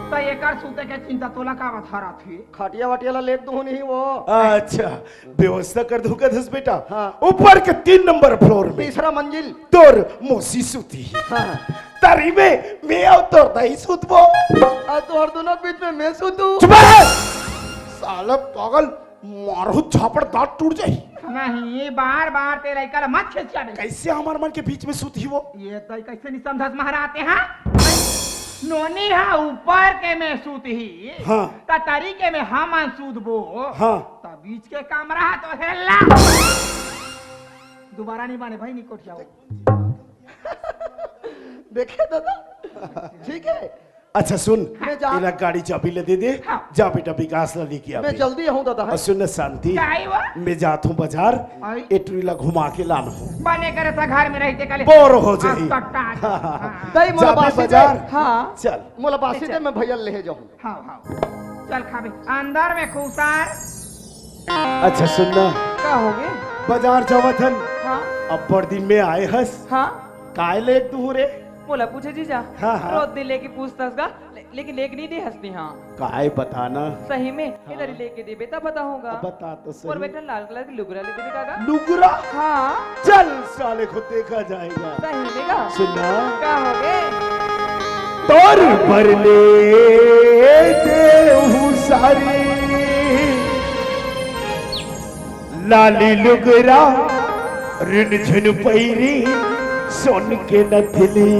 त एकर सुते के चिंता तोला का बता रहा थी? खटिया वटिया ला लेग दूँ नहीं वो। अच्छा, व्यवस्था कर दूँ कथस बेटा। हाँ। ऊपर के तीन नंबर फ्लोर में। तीसरा मंजिल। तोर मौसी सुती हे। हाँ। तरी में मैं अउ तोर दाई सुतबो। अउ तोर दोनों के बीच में मैं सुतूँ। चुप रह। साला पागल। मारो झापड़, दांत टूट जाही। नहीं, बार बार ते लइका ला मत खिसियाबे। कैसे हमर मन के बीच में सुतही वो? ये तो कैसे नहीं समझस महाराज ते, हाँ? नोनी हा ऊपर के में सुतही, हाँ। त तरी के में हमन सुतबो, हाँ। त बीच के कमरा हा तो हेला। दोबारा नहीं बने भाई, नहीं कोठियाओ। देखे दादा, ठीक है। अच्छा सुन, मैं जा- एला गाड़ी चाबी ले दे दे। हाँ। जा बेटा, विकास ला लेके आ मैं बे। जल्दी आऊँ दादा, है। और सुन ना शांति, का आई वो? मैं जात हूँ बाजार, आई। ए टुरी ला घुमा के लान हूँ। बने करे था घर में रहते कले। बोर हो जाही। हाँ, कट्टा। हाँ, हाँ, हाँ। हाँ। तई मोला जा बे बासी बाजार। दे। हाँ। चल। मोला बासी चल। दे, मैं भैया ले जाऊँ। हाँ, हाँ। चल खाबे। अंदर में खुसार। अच्छा सुन ना। का होगे? बाजार जावत हन। हाँ। अब्बड़ दिन में आए हस। हाँ। काय लेके दूँ रे? मोला पूछे जीजा। हाँ, हाँ। रोज दिन लेके पूछतस गा, ले-, लेकिन लेके नहीं दे हंसती हाँ। काय बताना? सही में? हाँ। इधर ही लेके देबे तब बताऊंगा। अब बता तो सही। और बेटा लाल कलर की लुगरा ले देबे काका। लुगरा? हाँ। चल साले को देखा जाएगा। सही में का? सुन ना। का होगे? तोर बर ले देहूं सारी लाली लुगरा, रुनझुन पैरी, सोन के नथली।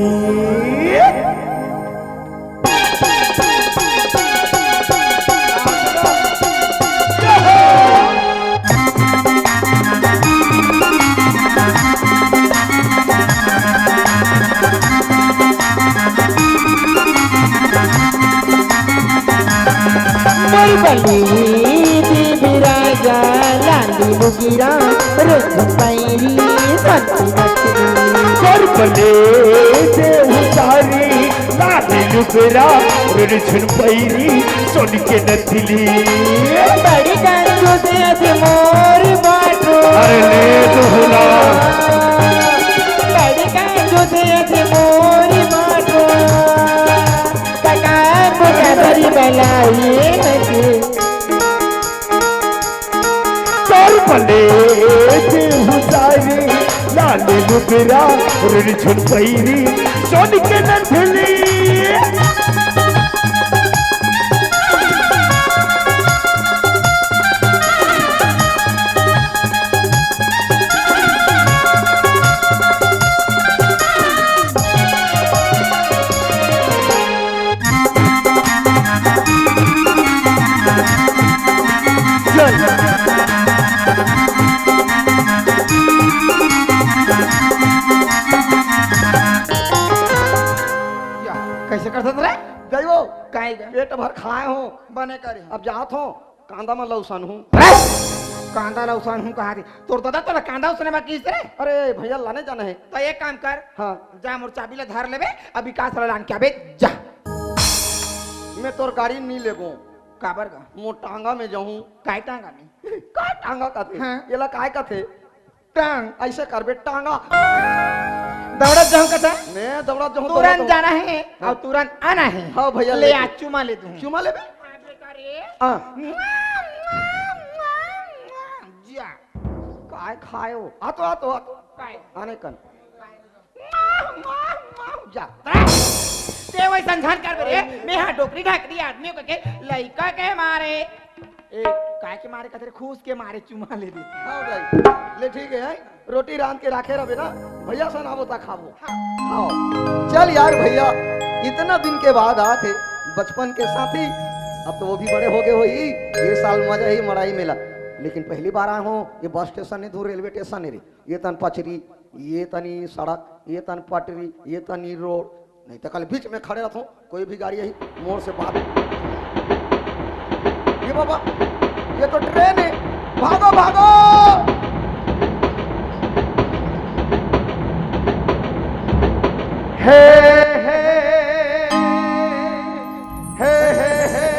मोर बली देवी राजा, लाली लुगरा, रुनझुन पैरी, सोन के नथली। मोर बली देवी राजा, लाली लुगरा, रुनझुन पैरी, सोन के नथली। बड़ी कंजूस अस मोर बाटो। अरे ले तो होला। बड़ी कंजूस अस मोर बाटो। काका पुका बड़ी बलाई नथली। तोर बले देहूं सारी, लाली लुगरा, रुनझुन पैरी, सोन के नथली। चल। या, कैसे कर सकत रे? गई वो। काहे गा? पेट भर खाए हो। बने करे। अब जात हो। कांदा म लौसन हूँ। अरे! कांदा लौसन हूँ कहा रे? तोर दादा तोला कांदा उसने बा किस रे? अरे भैया, लाने जाना है। तो एक काम कर। हाँ। जा मोर चाबी ला धर लेबे, अब विकास ला लान के आबे, जा। मैं तोर गाड़ी नहीं लेबो। काबर गा? मोर टांगा में जाहूँ। काय टांगा में? काय टांगा कथे? हाँ। एला काय कथे? टांग। ऐसे करबे टांगा। दौड़त जाहूं कथा? मैं दौड़त जाहूं, तुरंत दौड़त जाहूं। जाना है हाँ। और तुरंत आना है। हाँ भैया, ले लेके। आ, चुमा ले दूं। चुमा लेबे? हाँ। जा। काय खायो? आ तो, आ तो, आ तो। काय? आने कन। जा। ते वही संझान कर रे, मैं हाँ डोकरी ढाकरी आदमी के लइका के मारे। ए, काय के मारे कथे रे, खुश के मारे चुमा ले दे। हाँ भाई, ले ठीक है, हैं? रोटी रांध के राखे रहे ना, भैया सन आबो ता खाबो। हाँ। हाँ। चल यार भैया, इतना दिन के बाद आत हे बचपन के साथी, अब तो वो भी बड़े हो गए होही, ये साल मजा ही मड़ाई मेला। लेकिन पहली बार आए हो, ये बस स्टेशन नहीं दूर, रेलवे स्टेशन नहीं रे, ये तन पचरी, ये तनी सड़क, ये तन पटरी, ये तनी रोड, नहीं तो कल बीच में खड़े रहता हूँ, कोई भी गाड़ी यही मोड़ से बात। ये बाबा, ये तो ट्रेन है, भागो, भागो। हे, हे, हे, हे, हे।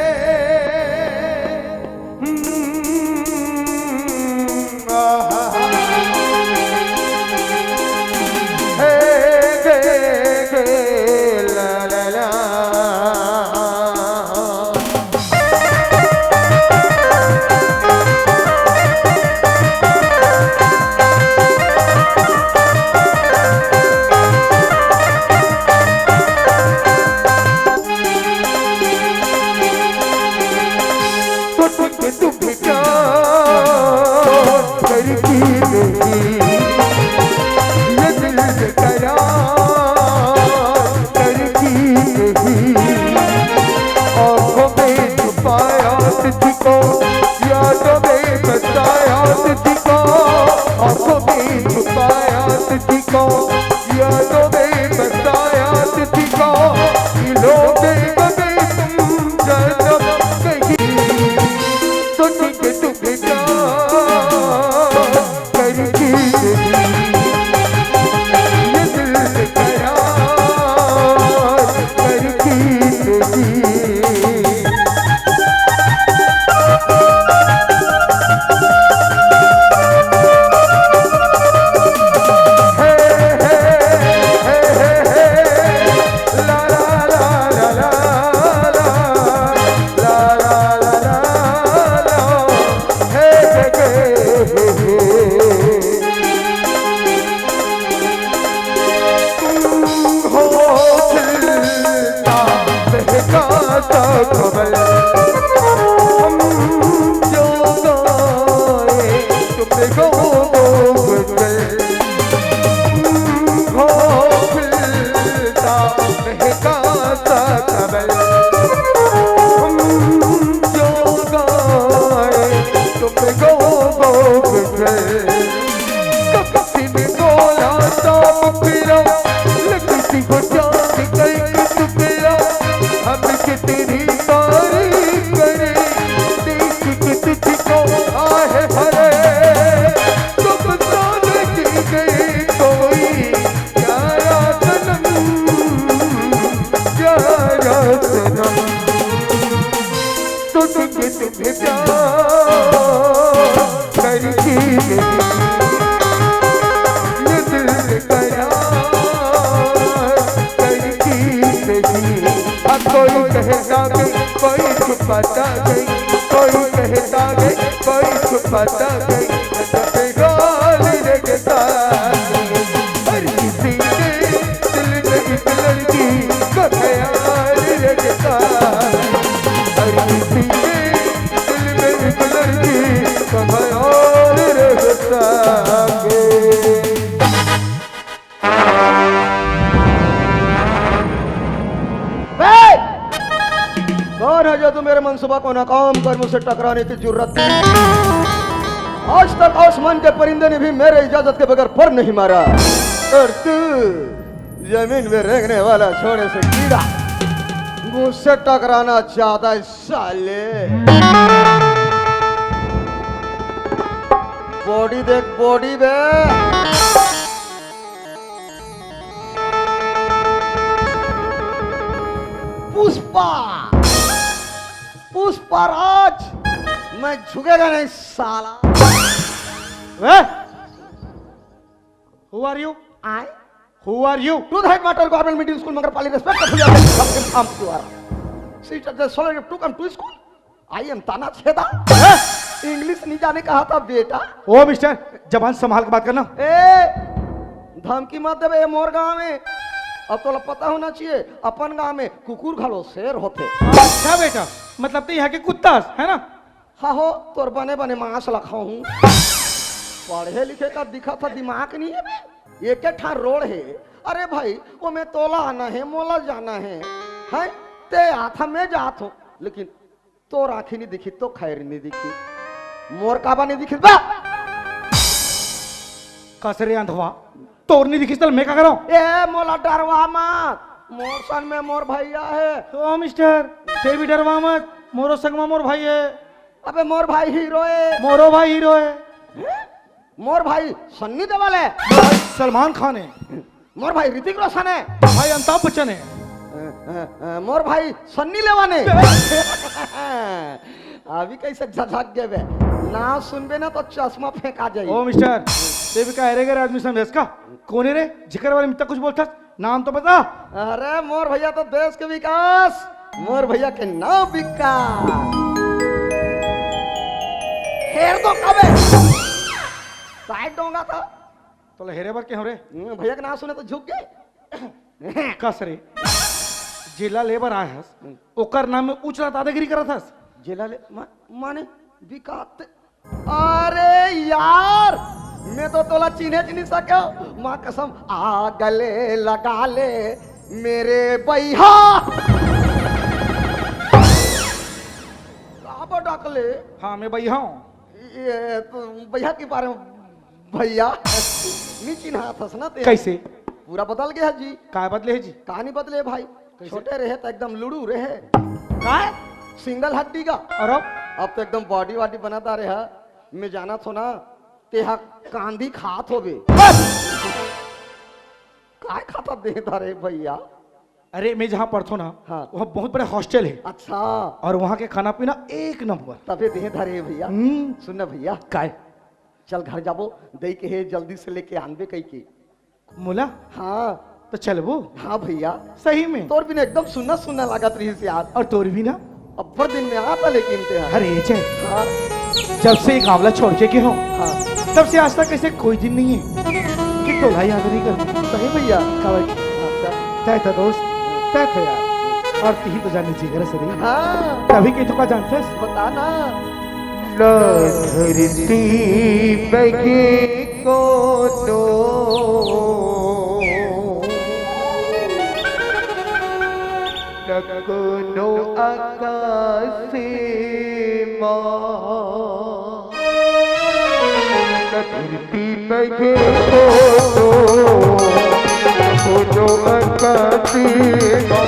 तुझको, यादों में बसाया तुझको, आंखों में छुपाया तुझको, यादों में बसाया तुझको, दिलों में बसे तुम जन्म कहीं, तो तुझे तुझे करती नहीं, ये दिल से करार करती नहीं। हे, हे, हे, हे, हे, ला, ला, ला, ला, ला, ला, ला, ला, ला, ला, ला। हे, हे, हे, हे, हे। तुम हो खिलता महकाता कमल, हम जो गाए तुम गो गो गजल। तुम हो खिलता महकाता कमल, हम जो गाए तुम गो गो गजल। कब से मैं बोला था मुखरा, लगती वो चांद का एक टुकड़ा। हम कितनी तारीफ करें, देख के तुझको आए हरे। तुम तो नहीं गई कोई प्यारा सनम, प्यारा सनम। तुझे तुझे प्यार करती नहीं, ये दिल करार करती नहीं। अब कोई कहता नहीं, कोई छुपाता नहीं, कोई कहता नहीं, कोई छुपाता नहीं, सब गाल रखता नहीं। हर किसी के दिल में एक लड़की का ख्याल रखता है। हर किसी के दिल में एक लड़की का ख्याल रखता है। बे! कौन है जो तू मेरे मंसूबा को नाकाम कर मुझसे टकराने की जुर्रत की? आज तक आसमान के परिंदे ने भी मेरे इजाजत के बगैर पर नहीं मारा, और तू जमीन में रेंगने वाला छोटे से कीड़ा मुझसे टकराना चाहता है साले। बॉडी देख, बॉडी बे। पुष्पा, पुष्पा राज, मैं झुकेगा नहीं साला। Who are you? I? Who are you? To the headmaster, Government Middle School, Mangarpally, respect, I'm to our sister, the solid to come to school. I am ताना छेदा। हैं? इंग्लिश नहीं जाने कहा था बेटा। ओ मिस्टर, जबान संभाल के बात करना। ए, धमकी मत देबे, ये मोर गांव में। अब तोला पता होना चाहिए, अपन गांव में कुकुर घलो शेर होथे। अच्छा बेटा, मतलब तो यहाँ के कुत्ता है ना? हाँ हो, तोर बने बने मांस ला खाहूं। पढ़े लिखे का दिखा था, दिमाग नहीं है बे। एक ठा रोड है। अरे भाई, वो में तोला आना है, मोला जाना है। हैं? ते आथा, मैं जात हूँ, लेकिन तोर आँखी नहीं दिखी तो खैर नहीं दिखी। मोर काबा नहीं दिखी बा? कस रे अंधवा, तोर नहीं दिखी तो मैं का करूं? ए, मोला डरवा मत, मोर संग में मोर भैया है। ओ मिस्टर, ते भी डरवा मत, मोरो संग में मोर भाई है। अबे मोर भाई हीरो है। मोरो भाई हीरो है। हैं? मोर भाई सन्नी देओल है। सलमान खान है। मोर भाई ऋतिक रोशन है। भाई अमिताभ बच्चन है। अ, अ, अ, मोर भाई सन्नी लियोन है। अभी कैसे झझक गए बे? नाम सुनबे ना तो चश्मा फेंका जाई। ओ मिस्टर, ते भी का एरे गैर आदमी समझेस का? कौन है रे? जिकर बारे में इतना कुछ बोलता, नाम तो बता। अरे मोर भैया तो देश के विकास, मोर भैया के नाम विकास। हेर तो कबे साइड डोंगा था। तोला हेरे बर के हो रे? हम्म, भैया के नाम सुने तो झुक गए। कस रे, जेला ले बर आए हस, ओकर नाम में ऊंच दादागिरी करत हस। जेला ले, मा-, माने विकास। अरे यार, मैं तो तोला चिन्हे च नहीं सके। माँ कसम, आ गले लगा ले मेरे भैया। अब डाकले। हाँ, मैं भैया हूँ। ये तो भैया के बारे में, भैया, नहीं चिन्हात हस ना ते। कैसे? पूरा बदल गया जी। काय बदले है जी? कहानी बदले भाई। कैसे? छोटे रहे तो एकदम लुड़ू रहे। काय? सिंगल हड्डी का। और अब? अब तो एकदम बॉडी वॉडी बना दा रहे है। मैं जाना थो ना, ते हा कांदी खात होबे। बस! काय खाता दे दा रे भैया? अरे, मैं जहाँ पढ़ता हूँ ना, हाँ। वहाँ बहुत बड़ा हॉस्टल है। अच्छा। और वहाँ के खाना पीना एक नंबर। तबे दे दा रे भैया। हम्म। सुन ना भैया। काय? चल घर जाबो, दई के हे जल्दी से लेके आनबे कई के। मोला? हाँ। तो चलबो? हाँ भैया। सही में? तोर बिना एकदम सुन्ना सुन्ना लागत रहिस यार। और तोर बिना? अब्बड़ दिन में आता लेकिन ते हा। अरे जय, हाँ। जब से ये गांवला छोड़ के गए हो, हाँ। तब से आज तक ऐसे कोई दिन नहीं है कि तोला याद नहीं कर। सही भैया। काबर? अच्छा। तय था दोस्त, तय था यार। और तिही तो जाने जिगर से रही। हाँ। तभी के तो का जानते हैं? बता ना। न धरती में ये कोनो, न कोनो आकाश मा, न धरती में ये कोनो, न कोनो आकाश मा,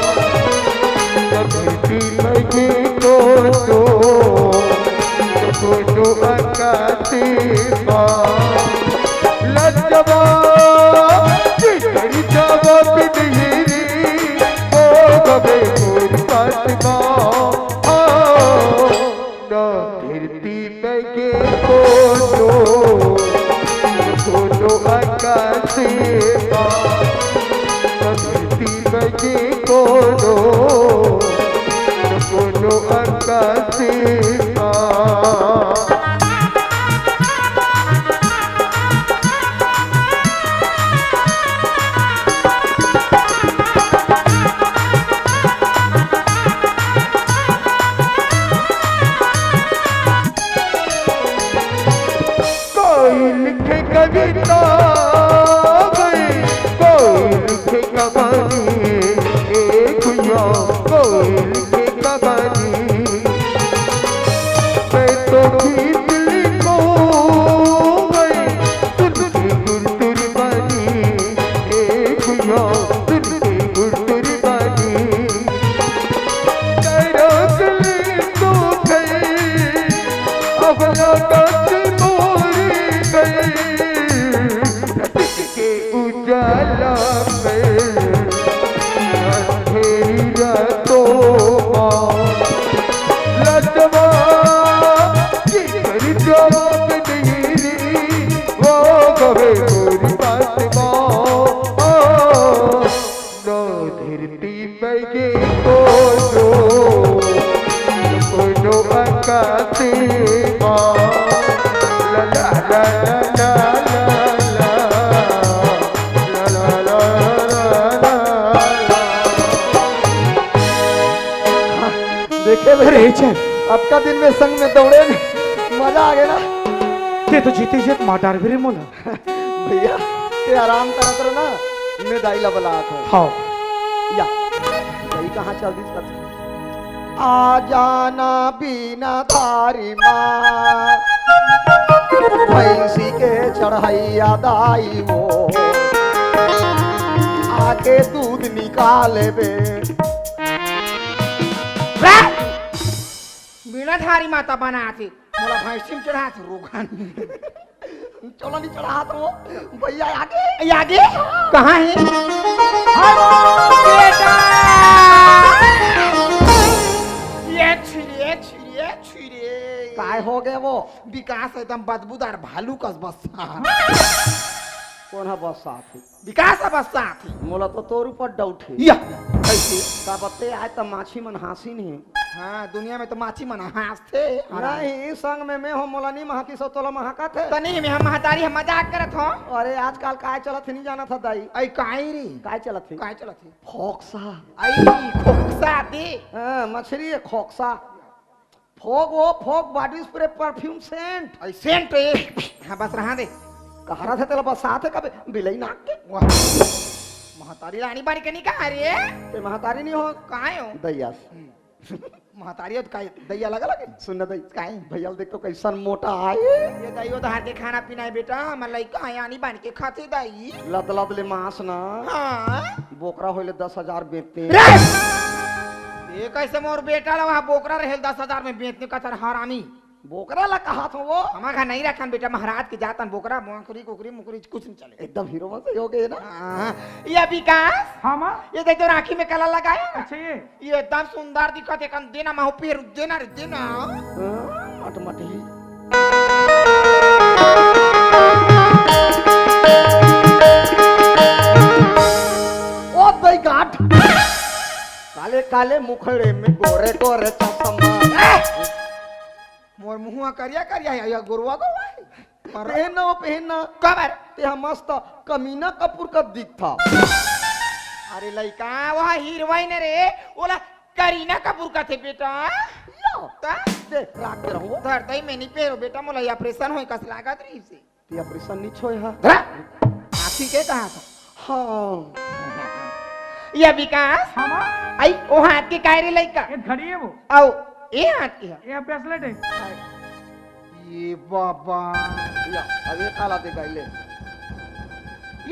न धरती में ये कोनो, न कोनो आकाश मा। लजवा की करी जावा बिनहिरी, ओ गवे मोर पास मा। ना धरती में ये कोनो, कोनो आकाश मा। ना धरती में ये कोनो, कोनो आकाश मा। कोई लिखे कविता गई, कोई लिखे कहानी, एक या कोई लिखे कहानी। मैं तो गीत लिखूं गई, सुन के गुरतुर बनी, एक या सुन के गुरतुर बनी। तरकली तू गई, अब लगत मोरी गई। के उजाला में अंधेरी रातों मा लजवा की करी जवाब नहीं री, वो गवे गोरी बात मा। ना धरती में ये कोनो, कोनो आकाश मा। ला, ला, ला। देखे भैया, अरे, चल। अतका दिन में संग में दौड़े न, मजा आ गया ना। ते तो जीते जीत मार डारबे रे मोला। भैया, ते आराम करत रह ना, मैं दाई ला बलात हूँ। हाँ। या, दाई कहाँ चल दिस कथे? आ जाना बीना धारी माँ, भैंसी के चढ़ैया दाई वो, आके दूध निकाले बे। बीना धारी माता बनाथे, मोला भैंसी में चढ़ाथे, रोगन। चलो नहीं चढ़ात हो। भैया आगे। ये आगे? कहाँ है? अरे बेटा! ये छिरे, छिरे, छिरे। काय हो गए वो? विकास एकदम बदबूदार भालू कस बस्सा। कौन है बस्सा? विकास अवस्था आथे। मोला तो तोर ऊपर डाउट हे। या। कैसे? का बते आए त माछी मन हाँसी नहीं। हाँ, दुनिया में तो माछी मन हाँसथे। नहीं, इस संग में मैं हो, मोला नहीं महकी सो तोला महका थे। तो नहीं, मैं हम महतारी हम मजाक करत हो। अरे आजकल काय चलत हे नहीं जाना था दाई। आई काय रे? काय चलत हे? काय चलत हे? फोक्सा। आई फोक्सा दे। हाँ, मछली है खोक्सा। फोग वो, fog body spray, perfume scent। आई scent ए। हाँ, बस रहा दे। कहा रहा था तेला बस साथ है कबे बिलई नाक के। वाह। महतारी रानी बारी के नहीं कहा रे? ते महतारी नहीं हो। कहाँ हो? दैयास। हम्म। महतारी हो त का दई अलग अलग हे? सुन ना दई, काहे? भैया ल देख तो कइसन मोटा आय। ये दई, वो तो हार के खाना पीना हे बेटा, हमर लइका हे, आनी बानी के खाथे दई। लत लत ले मांस ना। हाँ। बोकरा होइले दस हजार बेचते। रे! ये कइसे मोर बेटा ला वहाँ बोकरा रहेल दस हजार में बेचने का, सर हरामी। बोकरा ला कहाथो वो? हमर घर नहीं रखन बेटा, महाराज के जातन बोकरा, मोकरी, कुकरी, मुकरी, कुछ नहीं चले। एकदम हीरो मन से हो गए ना। हाँ, ये विकास। हाँ माँ। ये देख तो आँखी में कला लगाया। अच्छा ये। ये एकदम सुंदर दिखत हे, कन देना महू पेर देना रे देना। हाँ, मटमटी। ओ दई गाठ। काले काले मुखड़े में गोरे गोरे चश्मा। मोर मुँहवा करिया करिया हे, या गोरवा गोरवा हे। पर पहन ना वो, पहन ना। काबर? ते हा मस्त कमीना कपूर का दिखथा। अरे लइका, वो हीरोइन रे, ओला करीना कपूर कथे बेटा। लो। ता? दे, राख के रहूँ। धर दई, मैं नहीं पेरो बेटा, मोला ये ऑपरेशन होय कस लागत रहिसे। ते ऑपरेशन नहीं छोय हा। धरा। आँखी के कहा था? हाँ। ये विकास? हाँ माँ। आई, वो हाथ के काय रे लइका? ये घड़ी हे वो। आओ, ये हाथ के हे। ये ब्रेसलेट हे। ये बाबा। या, अब ये काला दे गई ले।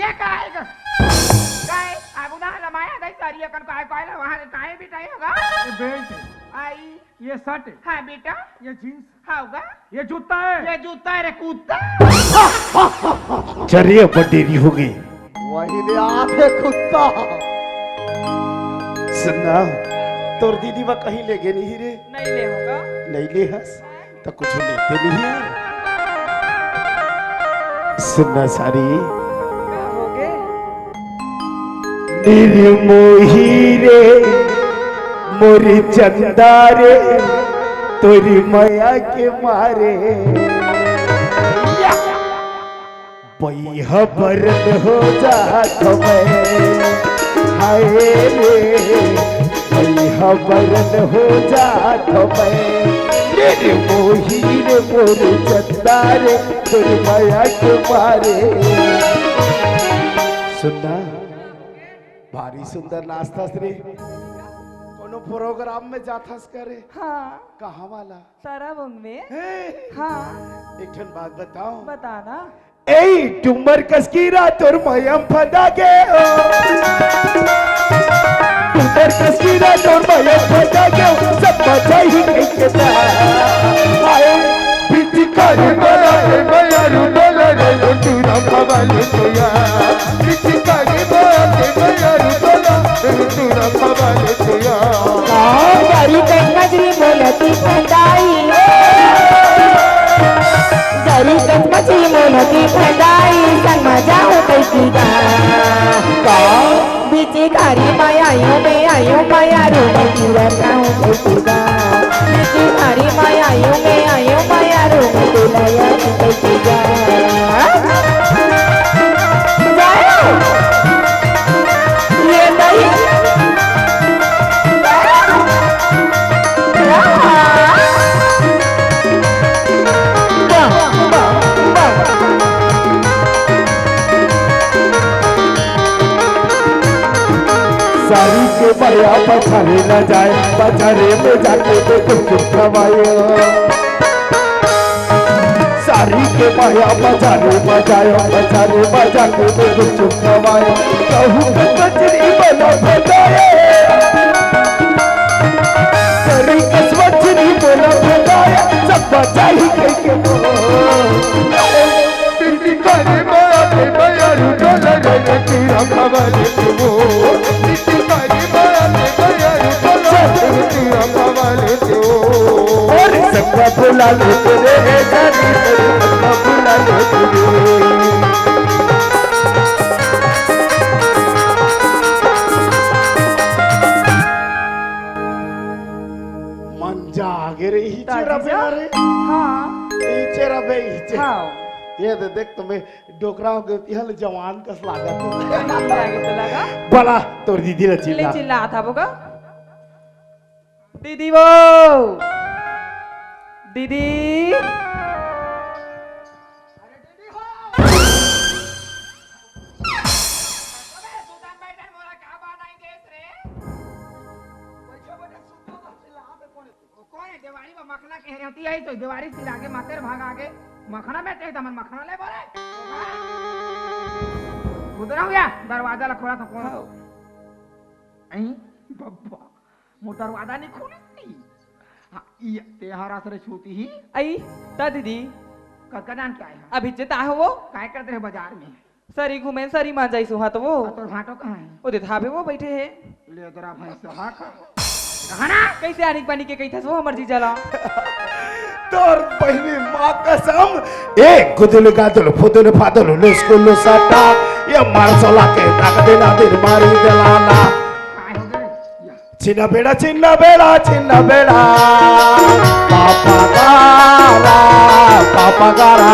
ये काय का? काय? आगू ना लमाया दई सारी अकन काय काय ला वहाँ काय भी टाई होगा? ये बेल्ट हे। आई। ये शर्ट हे। हाँ बेटा। ये जींस। हाँ होगा। ये जूता हे। ये जूता हे रे कुत्ता। चलिए, अब देरी हो गई। वही दे आथे कुत्ता। सुन ना, तोर दीदी बा कहीं ले गे नहीं रे? नहीं ले होगा। नहीं ले हस? त कुछ लेते नहीं यार। सुन ना सारी। का हो गे? निर्मोही रे, मोरी चंदा रे, तोरी मया के मारे। बइहा बरन हो जात मैं, हाय रे, बइहा बरन हो जात मैं। रे रे मोही रे मोर चंदा रे, तोर मया के मारे। सुन ना, भारी सुंदर नाचथस रे। कोनो प्रोग्राम में जाथस करे? हाँ। कहाँ वाला? ताराबंग में। हे। हाँ। एक ठन बात बताओ। बता ना। ए, डूमर कस कीरा तोर मया म फंदा गे ओ। डूमर कस कीरा तोर मया म फंदा गे ओ। सब मजा ही कहीं के ता। आए। पिचकारी बोला रे मया रू बोला रे टूरा खवाले तोया। पिचकारी बोला रे मया रू बोला रे टूरा खवाले तोया। हाँ, गारी कहीं मजरी बोला तू फंदाई। जरी कचकची मोनती फंदाई, संग मा जाहूं कइकी गा। का? बीच खारी मा आयो मैं आयो मया रो मैं पूरा जाहूं कइकी गा। बीच खारी मा आयो मैं आयो मया रो मैं तोला याद कइकी गा। जायो। ये नहीं। सारी के मया बजारे न जाए, बजारे में जाके देखो चुप खवाए। सारी के मया बजारे बजाए, बजारे बजा के देखो चुप खवाए। कहूँ के कचरी बना बजाए। करी कसवचनी बोला भगाया, सब बचाई के के। पिंडी करे माया के माया रू डोला रे रे तीरा खवाले तू। पिंडी करे माया के माया रू डोला रे रे तीरा खवाले तू। और सबका बुला ले तेरे है जानी, सबका बुला ले तेरे। मन जागे रे, इचे रबे ना रे। हाँ। इचे रबे, इचे। हाँ। ये दे देख तुम्हें डोकरा हो गए, यह ले जवान कस लागत है। नहीं लागे तो लगा। बला, तोर दीदी ला ले चिल्ला। चिल्ला था वो का। दीदी वो। दीदी। देवारी सिला के मातेर भागा के मखना में चाहिए, हमन मखना ले बोले। उधर हो गया, दरवाजा ला खोला था कौन? हाँ। अई, बब्बा, मोर दरवाजा नहीं खुली थी। हाँ, ये तेहारा सरे छूती ही। अई, ता दीदी। कतका जान के आए हैं? अभी जित आए हो वो? काय करते रहे बाजार में? सरी घूमे, सरी मान जाई सुहा तो वो। और तोर भाटो कहाँ है? ओ दे थाबे वो बैठे है। ले दरा भैंस हा का। कहाँ ना? कैसे आनी पानी के कही था वो हमर जीजा ला? तोर बहिनी माँ कसम। ए, गुदुल गादुल फुदुल फादुल लुस्कुल लुसाटा। ये मार सोला के ताक देना दिन मारी दलाला। काय हो गए? या। चिन्ना बेड़ा, चिन्ना बेड़ा, चिन्ना बेड़ा। पापा गारा, पापा गारा।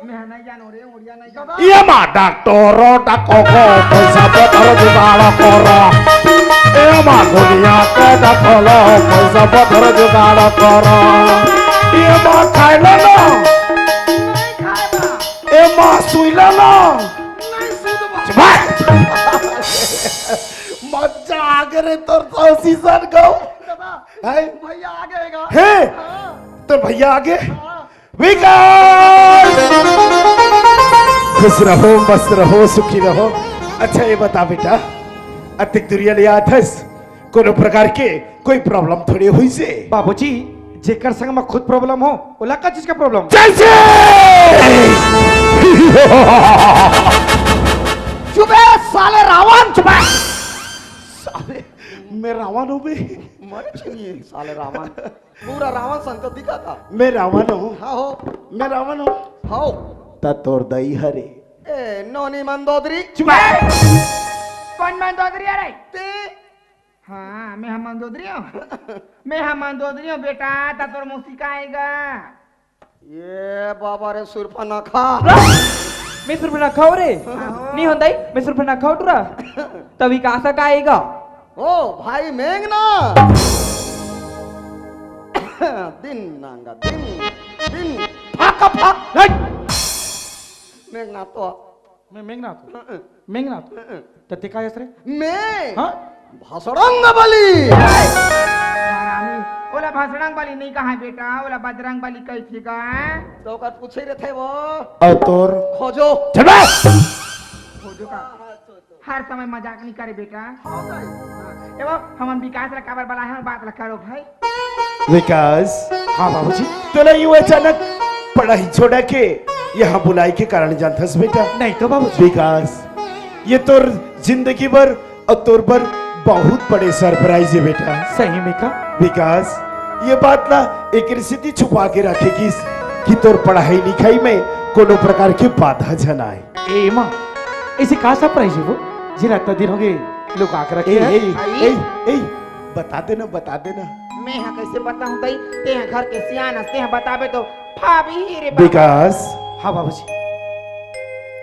मैं नहीं जानो रे, उड़िया नहीं जानो। ये माँ डॉक्टर, डॉक्टर को पैसा पत्थर जुगाड़ करो। ये माँ दुनिया के डॉक्टर, पैसा पत्थर जुगाड़ करो। ये माँ खाए ला ना। नहीं खाए ना। ए माँ, सुई ला ना। नहीं सुई तो बात। चुप। मजा आ गए रे तोर तो सीजन को। दादा, हैं? भैया आ गए गा। हैं? हाँ। तोर भैया आ गए? हाँ। विकास! खुश रहो, मस्त रहो, सुखी रहो। अच्छा, ये बता बेटा, अतिक दुरिया ले आथस? कोनो प्रकार के कोई प्रॉब्लम थोड़ी हुई से। बाबूजी, जेकर संग में खुद प्रॉब्लम हो, ओला का चीज का प्रॉब्लम? जैसे चुप है साले रावण, चुप है। साले, मैं रावण हूँ बे। मरे छनिए साले रावण। पूरा रावण संग तो दिखा था। मैं रावण हूँ। हाँ हो। मैं रावण हूँ। हाँ। ता तोर दई हरे। ए, नोनी मंदोदरी। चुप है। कौन मंदोदरी हरे? ते हाँ, मैं ह मंदोदरी हूँ। मैं ह मंदोदरी हूँ बेटा, ता तोर मौसी का आएगा। ये बाबा रे सुरपनखा। मैं सुरपनखा हो रे? हाँ। नहीं होता ही, मैं सुरपनखा उठ रहा। तभी कहाँ से का आएगा? ओ भाई मेघना। दिन नांगा, दिन, दिन, फाका फाक। नहीं। मेघना तो मैं मेघनाथ हूँ। अ, अ। मेघनाथ हूँ। अ, अ। त ते काय हस रे? मैं हाँ? भसड़ंग बली। हरामी, ओला भसड़ंग बली नहीं कहा बेटा, ओला बजरंग बली कही थी का? तो ओकर पूछे रहे थे वो। और तोर? खोजो। चल बे! खोजो का? हर समय मजाक नहीं करे बेटा। हाँ भाई। हाँ, ए वो, हमन विकास ला काबर बलाए हैं, बात ला करो भाई। विकास। हाँ बाबूजी। तोला यूं अचानक पढ़ाई छोड़ा के यहाँ बुलाई के कारण जानथस बेटा? नहीं तो बाबूजी। विकास, ये तोर जिंदगी भर और तोर पर बहुत बड़े सरप्राइज है बेटा। सही में का? विकास, ये बात ना एक रिश्ते छुपा के रखेगी कि तोर पढ़ाई लिखाई में कोनो प्रकार के बाधा झन आए। ए माँ, ऐसे का सरप्राइज है वो, जेला अतना दिन हो गए लुका के रखे ए, है? ए, आई? ए, ए, बता देना, बता देना। मैं हा कैसे बताऊं दई, ते हा घर के सियान हस, ते हा बताबे तो भाभी ही रे बाबा। विकास। हाँ बाबूजी।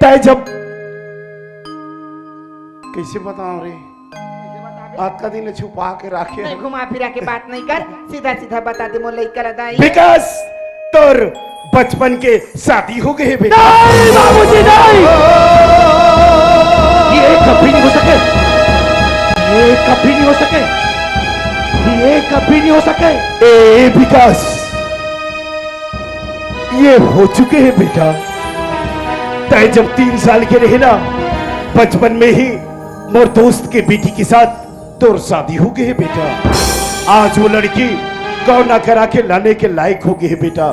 तय जब कैसे बताऊं रे? कैसे बताबे? आज का दिन छुपा के रखे नहीं, हैं। घुमा फिरा के बात नहीं कर, सीधा सीधा बता दे मोर लइका ला दाई। विकास, तोर बचपन के शादी हो गए बेटा। नहीं बाबूजी, नहीं। ये कभी नहीं हो सके, ये कभी नहीं हो सके, ये कभी नहीं हो सके। ए विकास, ये हो चुके हैं बेटा। तय जब तीन साल के रहे ना, बचपन में ही मोर दोस्त के बेटी के साथ तोर शादी हो गए बेटा। आज वो लड़की गौना करा के लाने के लायक हो गए बेटा।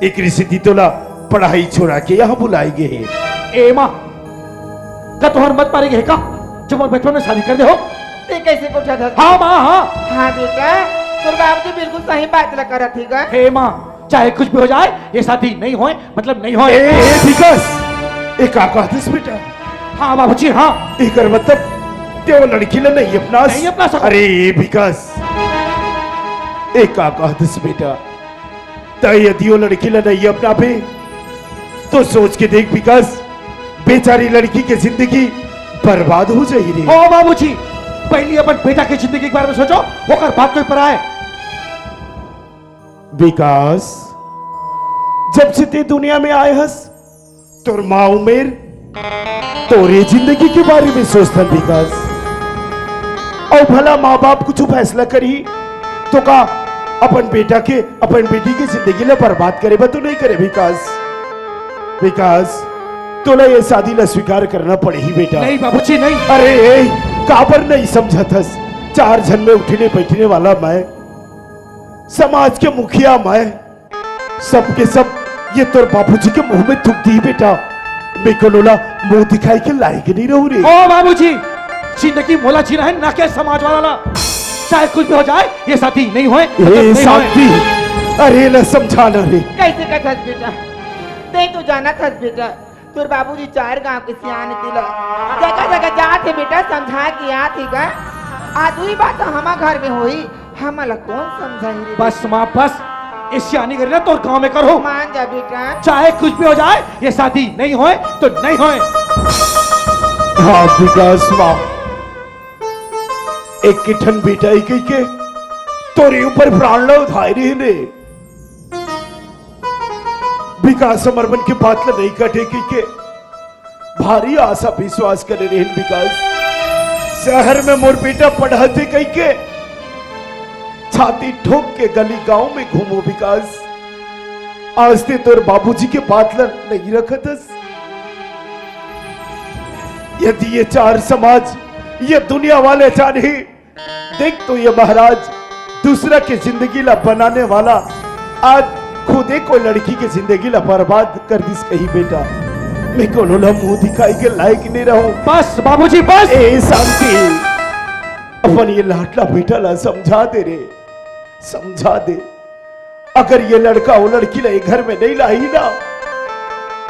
एक रिश्ते तोला पढ़ाई छोड़ा के यहाँ बुलाई गए है। ए माँ, का तोहर मत मारे गए का? जो मोर बचपन में शादी कर दे हो। ते कैसे पूछा था? हाँ माँ, हाँ। हाँ बेटा, तोर बाबूजी बिल्कुल सही बात ला करत ही गा। हे माँ, चाहे कुछ भी हो जाए, ये शादी नहीं होए, मतलब नहीं होए। ए, ए, विकास, ए, का कहतिस बेटा? हाँ बाबूजी, हाँ। एकर मतलब ते वो लड़की ला नहीं अपना नहीं अपना सको। अरे ए, विकास, ए, का कहतिस बेटा? तय यदि वो लड़की ला नहीं अपनाबे, तो सोच के देख विकास, बेचारी लड़की के जिंदगी बर्बाद हो जाई रे। ओ बाबूजी, पहली अपन बेटा के जिंदगी के बारे में सोचो, ओकर बाद कोई पराए। विकास, जब से ते दुनिया में आए हस, तोर माँ उमेर तोरे जिंदगी के बारे में सोचथन विकास। अउ भला माँ बाप कुछ फैसला करही तो का अपन बेटा के, अपन बेटी के जिंदगी ला बर्बाद करे बर तो नहीं करे विकास? विकास, तोला ये शादी ला स्वीकार करना पड़ही बेटा। नहीं बाबूजी, नहीं। अरे ए, काबर नहीं समझत हस? चार झन में उठने बैठने वाला मैं, समाज के मुखिया मैं, सबके सब ये तोर बाबूजी के मुंह में थूक दी बेटा। मैं कोनो ला मुंह दिखाई के लायक नहीं रहूं रे। ओ बाबूजी, जिंदगी मोला जीना है, ना के समाज वाला ला। चाहे कुछ भी हो जाए, ये शादी नहीं होए, ए, नहीं होए। शांति, अरे ला समझा ना रे। कैसे कथस बेटा? तैं तो जानत हस बेटा, तोर बाबूजी चार गांव के सियान हे तेला जगह जगह जात हे बेटा, समझा के आत हे गा। आज वही बात तो हमा घर में होही, हमन ला कौन समझाही रे? बस माँ, बस। ये सियानी करी ना तोर गांव में करहूं। मान जा बेटा। चाहे कुछ भी हो जाए, ये शादी नहीं होए तो नहीं होए। हाँ विकास माँ, एक ठन बेटा ही कहिके तोरे ऊपर प्राण ला उठाए रहिन रे। विकास हमर मन के बात ला नहीं काटे कहिके भारी आशा विश्वास करे रहिन विकास। शहर में मोर बेटा पढ़त हे कहिके छाती ठोक के गली गांव में घूमों विकास। आज तैं तोर बाबूजी के बात ला नहीं रखत हस। यदि ये चार समाज, ये दुनिया वाले जानही, देख तो ये महाराज, दूसरा के जिंदगी ला बनाने वाला आज खुदे कोई लड़की के जिंदगी ला बर्बाद कर दिस कही बेटा। मैं कोनो ला मुंह दिखाई के लायक नहीं रहूं। बस बाबूजी, बस। ए शांति, अपन ये लाडला बेटा ला समझा दे रे, समझा दे। अगर ये लड़का वो लड़की ला ये घर में नहीं लाही ना,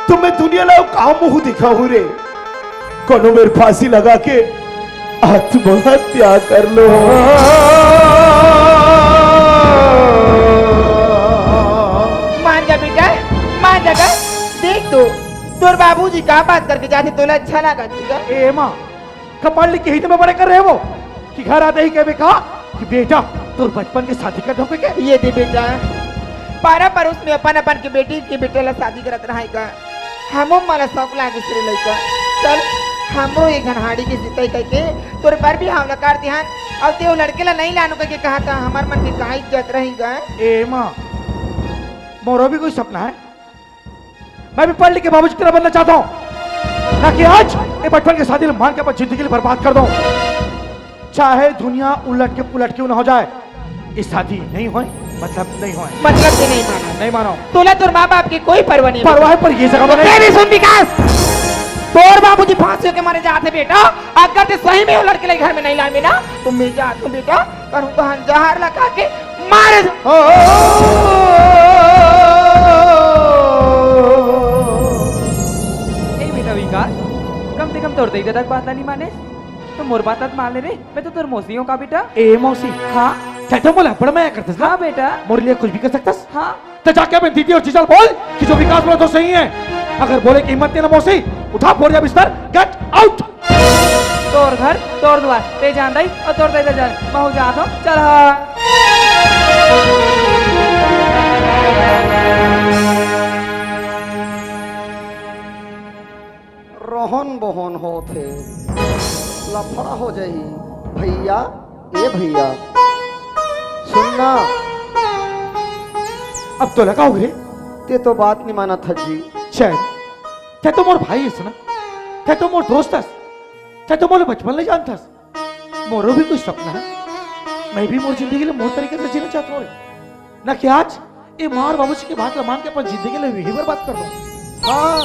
तो मैं दुनिया ला का मुंह दिखाहूं रे? कोनो मेर फांसी लगा के आत्महत्या कर लो। मान जा बेटा, मान जा गा। देख तो, तोर बाबूजी का बात करके जाथे, तोला अच्छा लगा ठीक है? ए माँ, का पढ़ लिख के ही तो मैं बड़े कर रहे वो कि घर आते ही कहबे का कि बेटा तोर बचपन के साथी का धोखे के। ये दे बेटा, पारा परोस में अपन अपन के बेटी के बेटे ला शादी करत रहाय का। हमो मन ला शौक लागे सिरे लइका। चल, हमरो एक झन हाड़ी के सितई कहिके तोर बर भी हावला कर दिहन। अउ तें वो लड़के ला नहीं लानो कहिके कहा था, हमर मन के कहा इज्जत रही गा। ए माँ, मोरो भी कोई सपना है। मैं भी पढ़ लिख के बाबूजी की तरह बनना चाहता हूँ, ताकि आज ये बचपन के शादी मान के अपन जिंदगी बर्बाद कर दूं। चाहे दुनिया उलट के पुलट क्यों ना हो जाए, ये शादी नहीं होए, मतलब नहीं होए। मतलब से नहीं मानो। नहीं मानो। तोला तोर माँ बाप की कोई परवाह नहीं। परवाह है, पर ये जगह तो बनाई। तेरी सुन विकास, तोर बाबूजी फांसी होके मरे जाते बेटा, अगर तैं सही में वो लड़के ला घर में नहीं लाए ना, तो मैं जात हूँ बेटा, कहूँ तहन जहर लगा के मारे। ओ, ए बेटा विकास, कम से कम तोर दई ददा के बात ला नहीं माने, तो मोर बात ला मान ले रे। मैं तो तोर मौसी हूँ का बेटा। ए मौसी। हाँ। तैं तो मोला अब्बड़ मया करथस ना? हाँ बेटा। मोर लिए कुछ भी कर सकथस? हाँ। तैं जाके अपन दीदी और जीजा ला बोल कि जो विकास बोला तो सही है। अगर बोले कि हिम्मत नहीं ना मौसी, उठा बोरिया बिस्तर, get out। तोर घर, तोर दुआर, तैं जान रही और तोर दाई जान, महू जात हो, चल हाँ। रोहन बोहन होथे, लफड़ा हो जाही। भैया, ए भैया, सुनना। अब तोला का होगे रे? तैं तो बात नहीं मानत हस जी। चैन, तैं तो मोर भाई हस ना, तैं तो मोर दोस्त हस, तैं तो मोला बचपन ले जानथस। मोरो भी कुछ सपना है, मैं भी मोर जिंदगी ला मोर तरीके से जीना चाहत हूँ रे। ना कि आज ये माँ और बाबूजी के बात ला मान के अपन जिंदगी ला यही बर्बाद कर दूं। हाँ,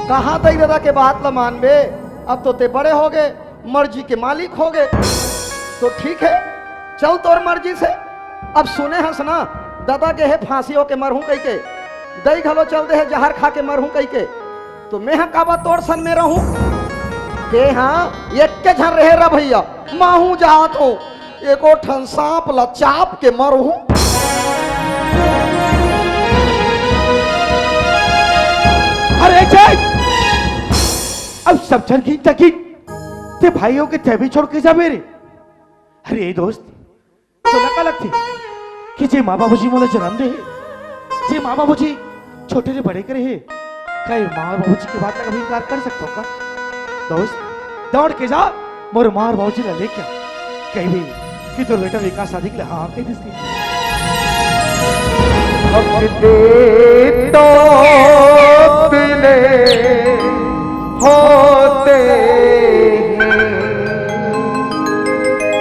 कहाँ दई ददा के बात ला मानबे? अब तो तैं बड़े होगे, मर्जी के मालिक होगे, तो ठीक है, चल तोर मर्जी से। अब सुने हस ना, ददा गे हे फांसी होके मरहूं कहिके, दई घलो चल दे हे जहर खा के मरहूं कहिके, तो मैं हा काबर तोर सन में रहूं? तैं हा एक के झन रहे रा भैया, महू जात हूं, एको ठन सांप ला चाप के मरहूं। अरे जय, अब सब झन गिन तक गिन, तैं भाई होके तैं भी छोड़ के जाबे रे। अरे दोस्त, तोला का लगथे कि जे माँ बाबूजी मोला जन्म दे हे, जे माँ बाबूजी छोटे ले बड़े करे हे, का ये माँ और बाबूजी के बात ला कभी इनकार कर सकथों का? दोस्त, दौड़ के जा, मोर माँ और बाबूजी ला लेके आ। कहिबे कि तोर बेटा विकास शादी के लिए हाँ कहि दिस। अब दे तो